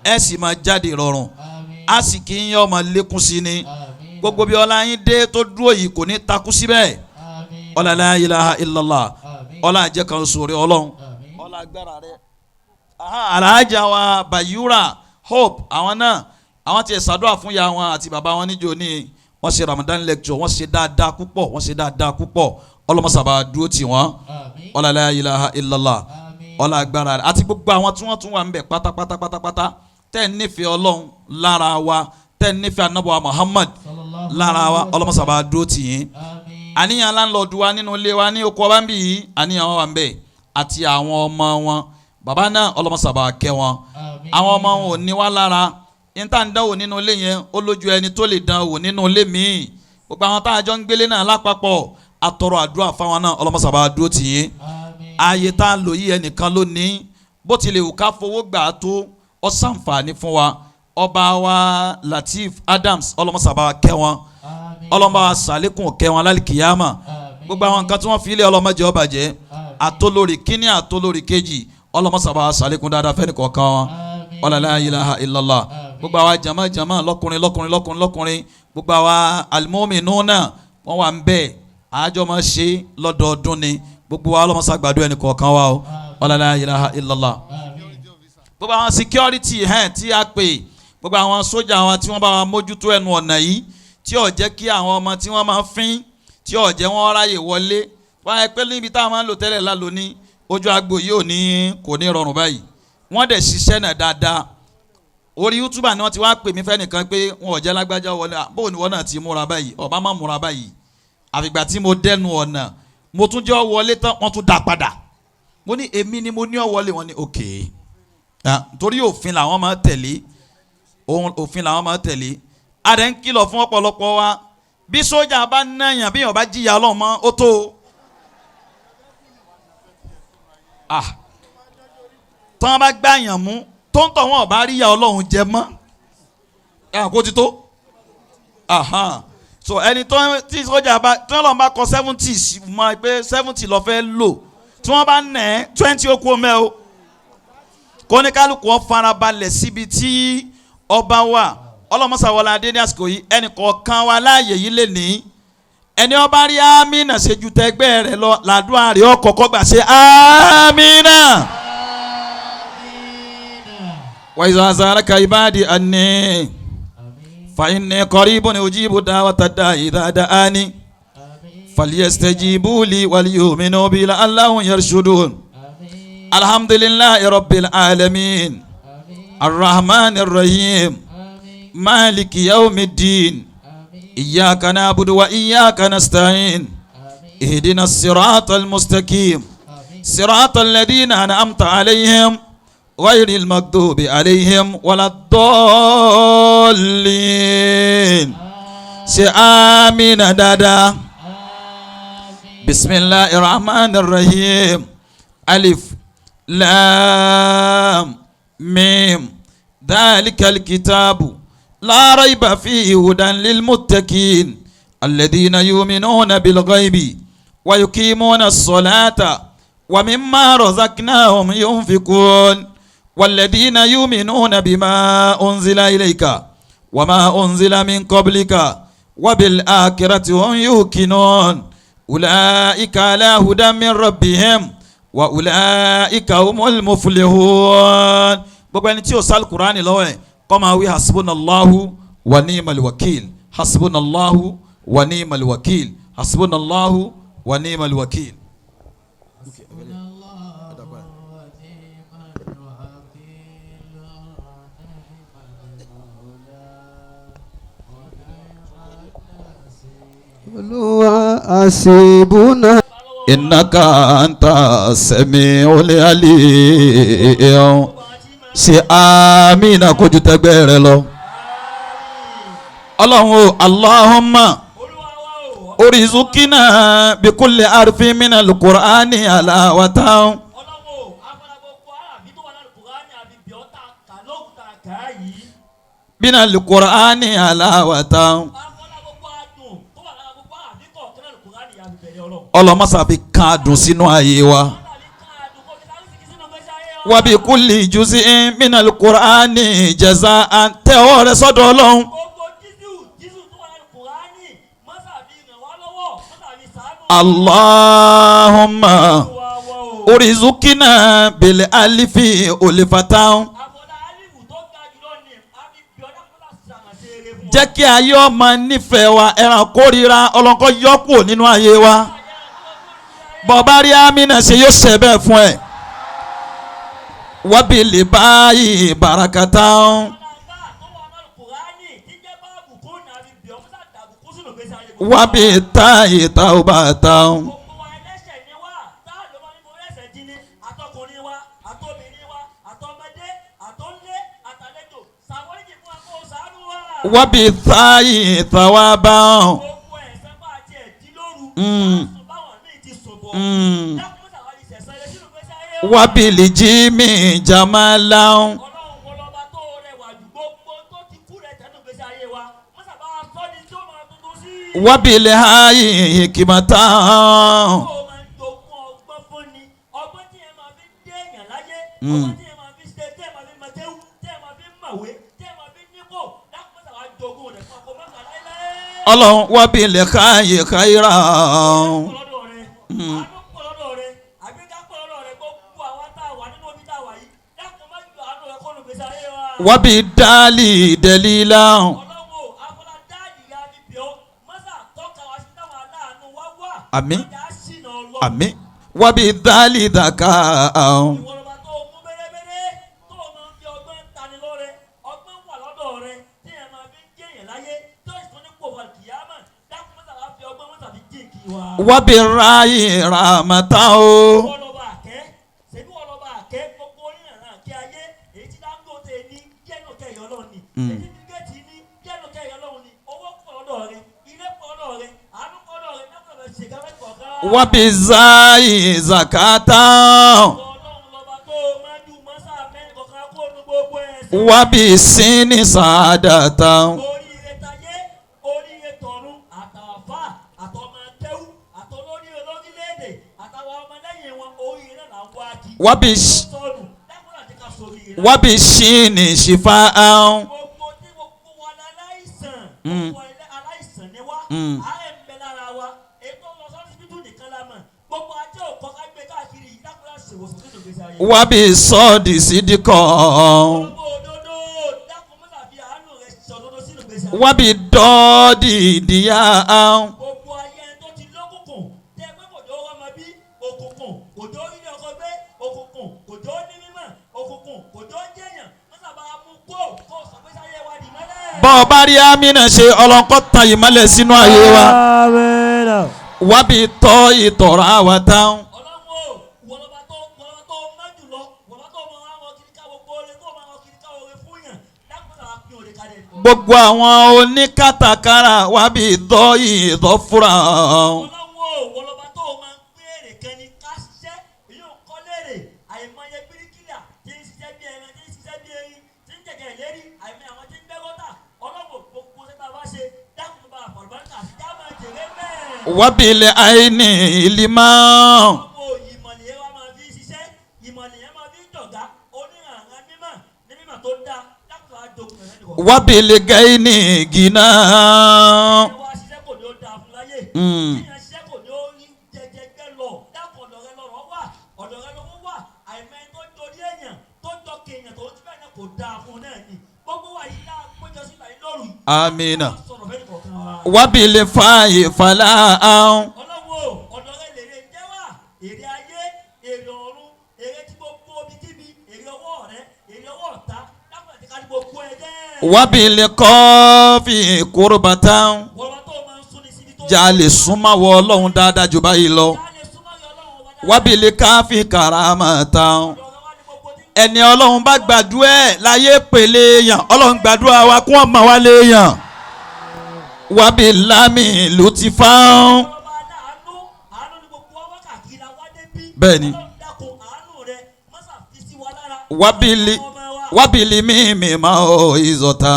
ẹ sì máa jáde rọrùn, a sì kì í yán ọmọ lékún sí ni. Gbogbo bí ọlá yín dé tó dúró yìí, kò ní takú síbẹ̀. Ọlá la ilaha illallah, ọlá àjẹ kan sórí Ọlọ́run, ọlá agbára rẹ. Alhaja wa Bayura Hope, àwọn náà, àwọn tiẹ̀ ṣàdúrà fún ya wọn àti bàbá wọn níjó ní wọ́n ṣe Ramadan lecture, wọ́n ṣe dáadáa púpọ̀, wọ́n ṣe dáadáa púpọ̀. Ọlọ́mọsàbà dúró tì wọ́n. Ọlá la ilaha illallah, ọlá agbára rẹ, àti gbogbo àwọn tí wọ́n tún wà ń bẹ̀ pátápátá pátápátá, tẹ́ ń nífẹ̀ẹ́ Ọlọ́run lára wa, tẹ́ ń nífẹ̀ẹ́ anábọ̀ Muhammad lára wa, ọlọ́mọsàbà dúró tì yín. Àníyàn láńlọ́ọ̀dù wa nínú ilé wa ní oko ọba ń bì yìí, àníyàn wọn wà ń bẹ̀ àti àwọn ọmọ wọn, bàbá náà, ọlọ́mọsàbà kẹ́ wọn. Àwọn ọmọ wọn ò ní wá lára. Níta ń dánwò nínú ilé yẹn, ó lójú ẹni tó lè dánwò nínú ilé míì. Gbogbo àwọn tá a jọ ń gbélé náà lápapọ̀, atọrọ àdúrà fáwọn náà, ọlọ́mọsàbà dúró tì yín. Ààyè tá a lò yí, ẹnìkan ló ní bó tilẹ̀ wù ká fowó gbà á tó, ó ṣàǹfààní fún wa. Ọba wa Lateef Adams, ọlọ́mọsàbà kẹ́ wọn, ọlọ́mọba sàlékún kẹ́ wọn lálìkìyàmà. Gbogbo àwọn nǹkan tí wọ́n fi ilé, ọlọ́mọdé ó bàjẹ́. Àtolórí kíní, àtolórí kejì, ọlọ́mọsàbà sàlékún dáadáa fẹ́ni kọ̀ọ̀kan wọn. Ọlọ́lá ilaha illallah. Gbogbo àwa jama jama, lọ́kùnrin lọ́kùnrin lọ́kùnrin lọ́kùnrin, gbogbo àwa almu'minuna, wọ́n wà ń bẹ́ẹ̀, àjọ máa ṣe lọ́dọọdún ni. Gbogbo wa, ọlọ́mọsá gbàdúrà ẹnì kọ̀ọ̀kan wa o. Ọlọ́lá ilaha illallah. Gbogbo àwọn security hẹ́n tí a pè, gbogbo àwọn sójà wa tí wọ́n bá wa mójútó ẹnu ọ̀nà yìí, tí ò jẹ́ kí àwọn ọmọ tí wọ́n máa fín, tí ò jẹ́ wọ́n ráyè wọlé wọ́n á pẹ́ níbi táwọn máa ń lò tẹ́lẹ̀ lálọ́ ní ojú agbo yìí, ò ní kò ní rọrùn báyìí. Wọ́n dẹ̀ ṣiṣẹ́ náà dáadáa. Orí youtuber ni wọ́n ti wá pè mí fẹ́nìkan pé wọn ò jẹ́ lágbájá wọlé. Bóun ni wọ́n náà ti múra báyìí? Ọba má múra báyìí. Àfìgbà tí mo dẹnu ọ̀nà, mo tún jẹ́ ọ wọlé tán, wọ́n tún dá padà. Mo ní èmi ni mo ní ọ wọlé. Wọn ní òkè, torí òfin làwọn máa tẹ̀lé, òfin làwọn máa tẹ̀lé. Adẹ ń kìlọ̀ fún ọ̀pọ̀lọpọ̀ wa, bí sójà bá náyàn, bí yàn bá jìyà Ọlọ́run mọ́ ó tó ah tán bá gbàyàn mú tó ń tọ̀, wọn ò bá rí ìyà Ọlọ́run jẹ mọ́ kó ti tó. So ẹni tó tí sójà bá tí wọ́n lọ́n bá kọ 70 mọ́ pé 70 lọ́ fẹ́ lò, tí wọ́n bá nẹ̀ ẹ́ 20, ó kú mẹ́ o. Kóníkálukú wọn farabalẹ̀ síbi tí ọba wà. Ọlọ́mọsàwọlá adé ní àsìkò yìí, ẹnì kọ̀ọ̀kan wa láàyè yìí lè ní ẹni ọba rí amínà ṣe ju tẹgbẹ́ rẹ̀ lọ, làdúrà rẹ̀ ọkọ̀ọ̀kọ̀ gbà ṣe amínà. Wa iza sa'alaka ibadi anni fa inni qaribun ujibu da'wata da'i idha da'ani falyastajibu li waliyu'minu bi la'allahum yarshudun. Alhamdulillahi rabbil alamin. Arrahmanir rahim. Maliki yawmiddin. Iyyaka na'budu wa iyyaka nasta'in. Ihdina as-siratal mustaqim. Siratal ladina an'amta alayhim. Ghayril maghdubi alayhim waladdallin. Ṣe amina dada. Bismillahir rahmanir rahim. Alif lam mim. Dhalikal kitabu la rayba fihi hudan lil muttaqin alladhina yu'minuna bil ghaibi wa yuqimuna as-salata wa mimma razaqnahum yunfiqun walladhina yu'minuna bima unzila ilayka wa ma unzila min qablika wa bil akhirati hum yuqinun ulaika ala hudan min rabbihim wa ulaika humul muflihun. Gbogbo ẹni tí ó sal Qur'ani lọ́wọ́ ẹ̀ kó máa wí hasbunallahu wa ni'mal wakil, hasbunallahu wa ni'mal wakil, hasbunallahu wa ni'mal wakil. Olúwa àṣìbùnà. Innaka anta sami'ul alim. Ṣe àmín kojú tẹgbẹ́ rẹ lọ. Ọlọ́run o, Allahumma orizukina bikulli arfin minal Qur'ani alawatan. Minal Qur'ani alawatan. Ọlọ́mọ́sá fi kan dùn sínú ayé wa. Wàbí kulli juz'in minal Qur'ani jaza'an. Tẹ́wọ́ rẹ sọ́dọ̀ Ọlọ́run. Allahumma orizukina bil alifi olifatan. Jẹ́ kí ayé ọmọ nífẹ̀ẹ́ wa, ẹran kórìíra ọlọ́nkọ́ yọ kúrò nínú ayé wa. Bọ̀bá rí amínà ṣe yóò ṣe bẹ́ẹ̀ fún ẹ. Wábìlì báyìí barakata. Wábì táyì táwbàtà. Wábì táyì tàwábà. Wábìlì jímì jamala. Wábìlì háyì hikimata. Ọlọ́run wábìlì háyì káyìrà. Wábì dálì dẹ̀lílà. Àmín àmín. Wábì dálì dàkà. Wábì ráyè ràmàtà o. Wábì záyì zakata. Wábì síní sàdàtà. Wábì síní ṣìfà áhùn. Wábì sọ́ọ̀dì sídìkọ̀. Wábì dọ́ọ̀dì ìdíyà áhùn. Bọ́ ọ bá rí amínà ṣe ọlọ́nkọ́ tan ìmọ́lẹ̀ sínú ayé wa. Wábi tọ́ ìtọ̀rọ̀ àwa táwọn. Gbogbo àwọn oníkàtàkárà wábi tọ́ ìtọ́ fúra. Wábìlẹ̀ àìní ìlímọ̀. Wábìlẹ̀ gẹ́ẹ̀nì gíná. Amina. Wábìlẹ̀ fààyè fàlà áhùn. Ọlọ́wọ́ ọ̀dọ̀ rẹ lèrè jẹ́ wà èrè ayé èrè ọ̀run èrè tí gbogbo omi kíbi èrè ọwọ́ rẹ èrè ọwọ́ ọ̀tá lápò àti kárí gbogbo ẹ jẹ́. Wábìlẹ̀ kọ́ọ̀fì kúrúbàtà jalè súnmọ́ wọ ọlọ́run dáadáa jù báyìí lọ. Wábìlẹ̀ káfí kàràmàtà ẹni ọlọ́run bá gbàdúrà ẹ̀ láyé pèlè yàn ọlọ́run gbàdúrà wa kí wọ́n mọ̀ wá lé yàn. Wábí lámì ló ti fáwọn. Bẹ́ẹ̀ni. Wábìlì mímì máa ò ìzọ̀tà.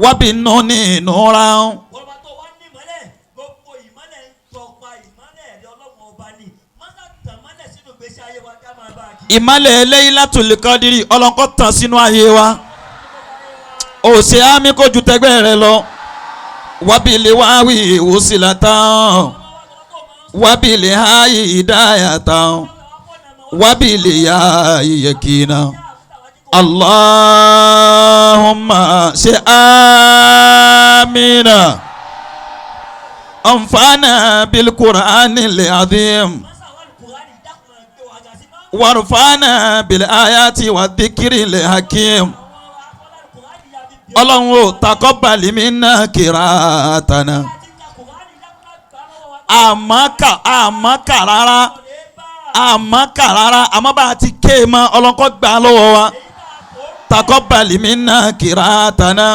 Wábì nù ní ìnura. Ìmọ̀lẹ̀ Laylatul Qadri ọlọ́nkọ́ tàn sínú ayé wa. Òsè àmì kò ju tẹgbẹ́ rẹ lọ. Wábìlì wáwí ìwòsílà tán. Wábìlì háyì ìdáyà tán. Wábìlì yá ìyẹ̀kìnà. Allahumma ṣe àmìnà. Anfa'na bil Qur'anil azim. Warfana bil ayati wa dhikri le hakim. Ọlọ́run o taqabbal minna qiratana. Àmọ́ kà rárá àmọ́ bá a ti ké ma ọlọ́kọ́ gbà lọ́wọ́ wa. Taqabbal minna qiratana.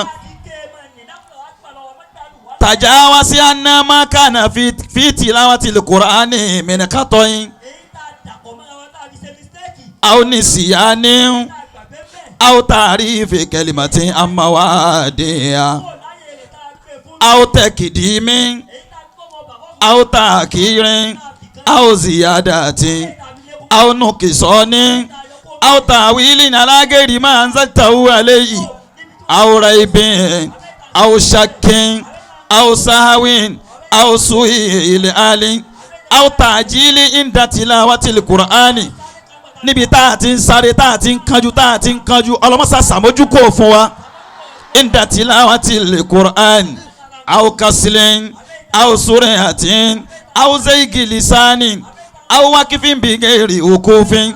Tajawasi anna ma kana fi tilawatil Qur'ani min khata'in. Aw nisiyani aw taarifi kalimati amawadiya aw takidimi aw takirin aw ziyadati aw nukisoni aw tawilin ala ghairi ma anzaltahu alayhi aw raibin aw shakkin aw sahwin aw su'il ali aw ta'jili inda tilawatil Qur'ani. Níbi tá a ti ń sáré tá a ti ń kánjú tá a ti ń kánjú ọlọ́mọ́sá sàmójúkò fún wa. Inda tilawatil Qur'an aw kaslin aw sur'atin aw zaygi lisanin aw waqfin bighairi wuqufin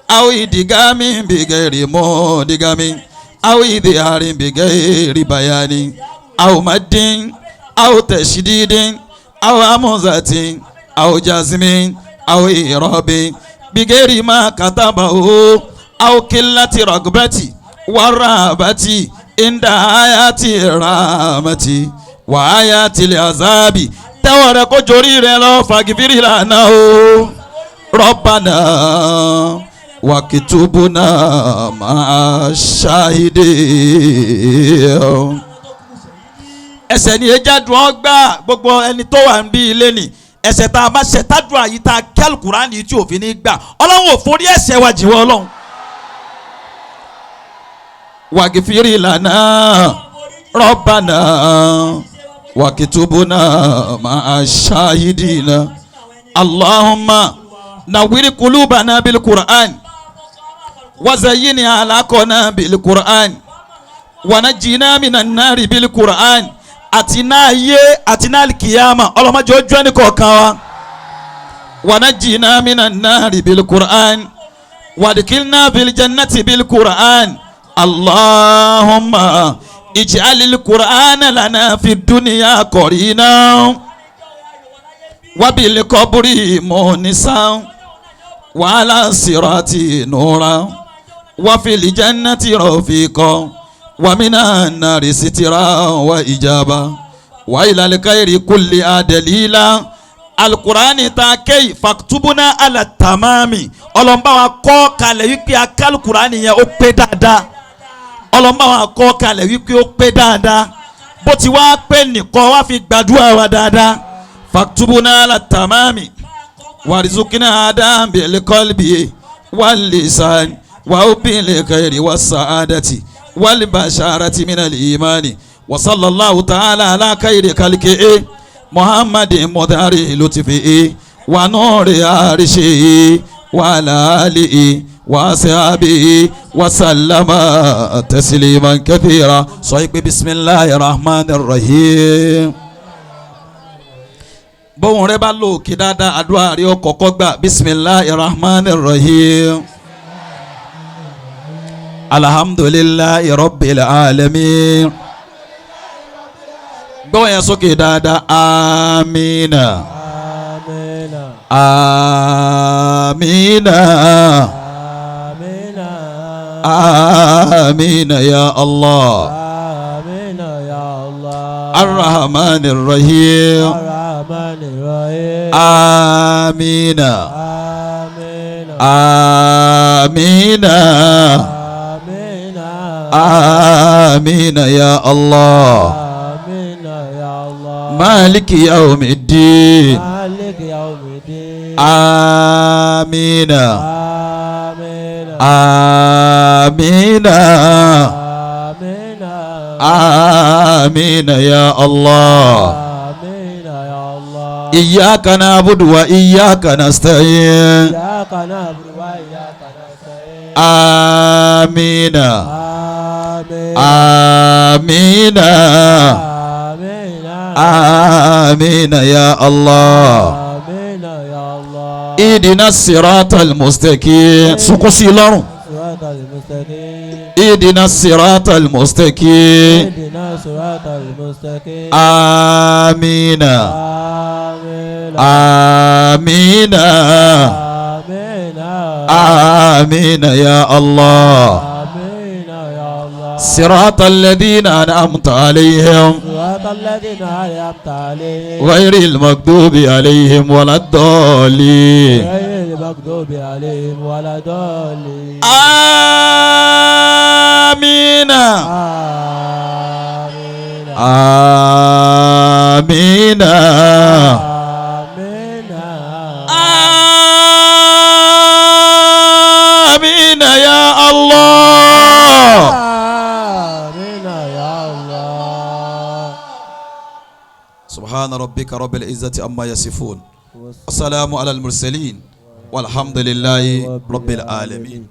aw idgamin bighairi mudgamin aw idharin bighairi bayanin aw maddin aw tashdidin aw hamzatin aw jazmin aw i'rabin bigeri ma katabahu aw qillati ragbati warabati inda ayati rahmati wa ayati azabi. Tẹ́wọ́ rẹ kó jorí rẹ lọ fagifiri lànà o. Rabbana wakitubuna ma'a shahidin. Ẹsẹ̀ ni ejádùn ọgbà gbogbo ẹni tó wà ń bí ilé ni ẹ̀ṣẹ̀ tá a bá ṣẹ̀ tádùn àyí tá a kí Al-Kùránì tí òfin ní gbà ọlọ́run ò forí ẹ̀ṣẹ̀ wa jìwọ́ ọlọ́run. Wàgìfìrì lànà Rabbana wàkìtúbùnà ma'a shahidina Allahumma nawwir qulubana bil Qur'an wazayyini alaqana bil Qur'an wanajjina minan nari bil Qur'an. Àti náà yé àti náà kìyàmà ọlọ́mọdé ojú ẹni kọ̀ọ̀kan wa. ونجنا من النار بالقرآن وادخلنا بالجنة بالقرآن اللهم اجعل القرآن لنا في الدنيا قرينا وبالقبر مونسا وعلى الصراط نورا وفي الجنة رفيقا ومن النار سترا وإجابا وإلى الخير كل دليلا alukurani ta kéyì faktubuna ala tamami ọlọ́nba wa kọ́ kalẹ̀ wípé akalukurani yẹn ó pé dáadáa ọlọ́nba wa kọ́ kalẹ̀ wípé ó pé dáadáa bó ti wá pé nìkan wá fi gbàdúrà wa dáadáa faktubuna ala tamami warizukina adam bil qalbi wal lisan wa bil khairi was sa'adati wal basharati minal imani wa sallallahu ta'ala ala khairi khalqihi muhammad mudari lutifi wa nuri arishi wa ala alihi wa ashabihi wa sallama tasliman kathira. Sọ pé bismillahir rahmanir rahim. Bóun rẹ bá lò kí dáadáa àdúrà rí ó kọ́kọ́ gbà bismillahir rahmanir rahim. Alhamdulillahi rabbil alamin. Gbọ́ yẹn sókè dáadáa amina amina amina ya Allah arrahmanir rahim amina amina amina ya Allah. مالك يوم الدين مالك يوم الدين آمين آمين آمين يا الله آمين يا الله إياك نعبد وإياك نستعين إياك نعبد وإياك نستعين آمين آمين آمين يا الله آمين يا الله اهدنا الصراط المستقيم سقسي لارو صراط المستقيم اهدنا الصراط المستقيم اهدنا صراط المستقيم آمين آمين آمين يا الله آمين يا الله صراط الذين أنعمت عليهم صراط الذين أنعمت عليهم غير المغضوب عليهم ولا الضالين غير المغضوب عليهم ولا الضالين آمين آمين آمين يا الله آمين يا الله سبحان ربك رب العزة عما يصفون والسلام على المرسلين والحمد لله رب العالمين.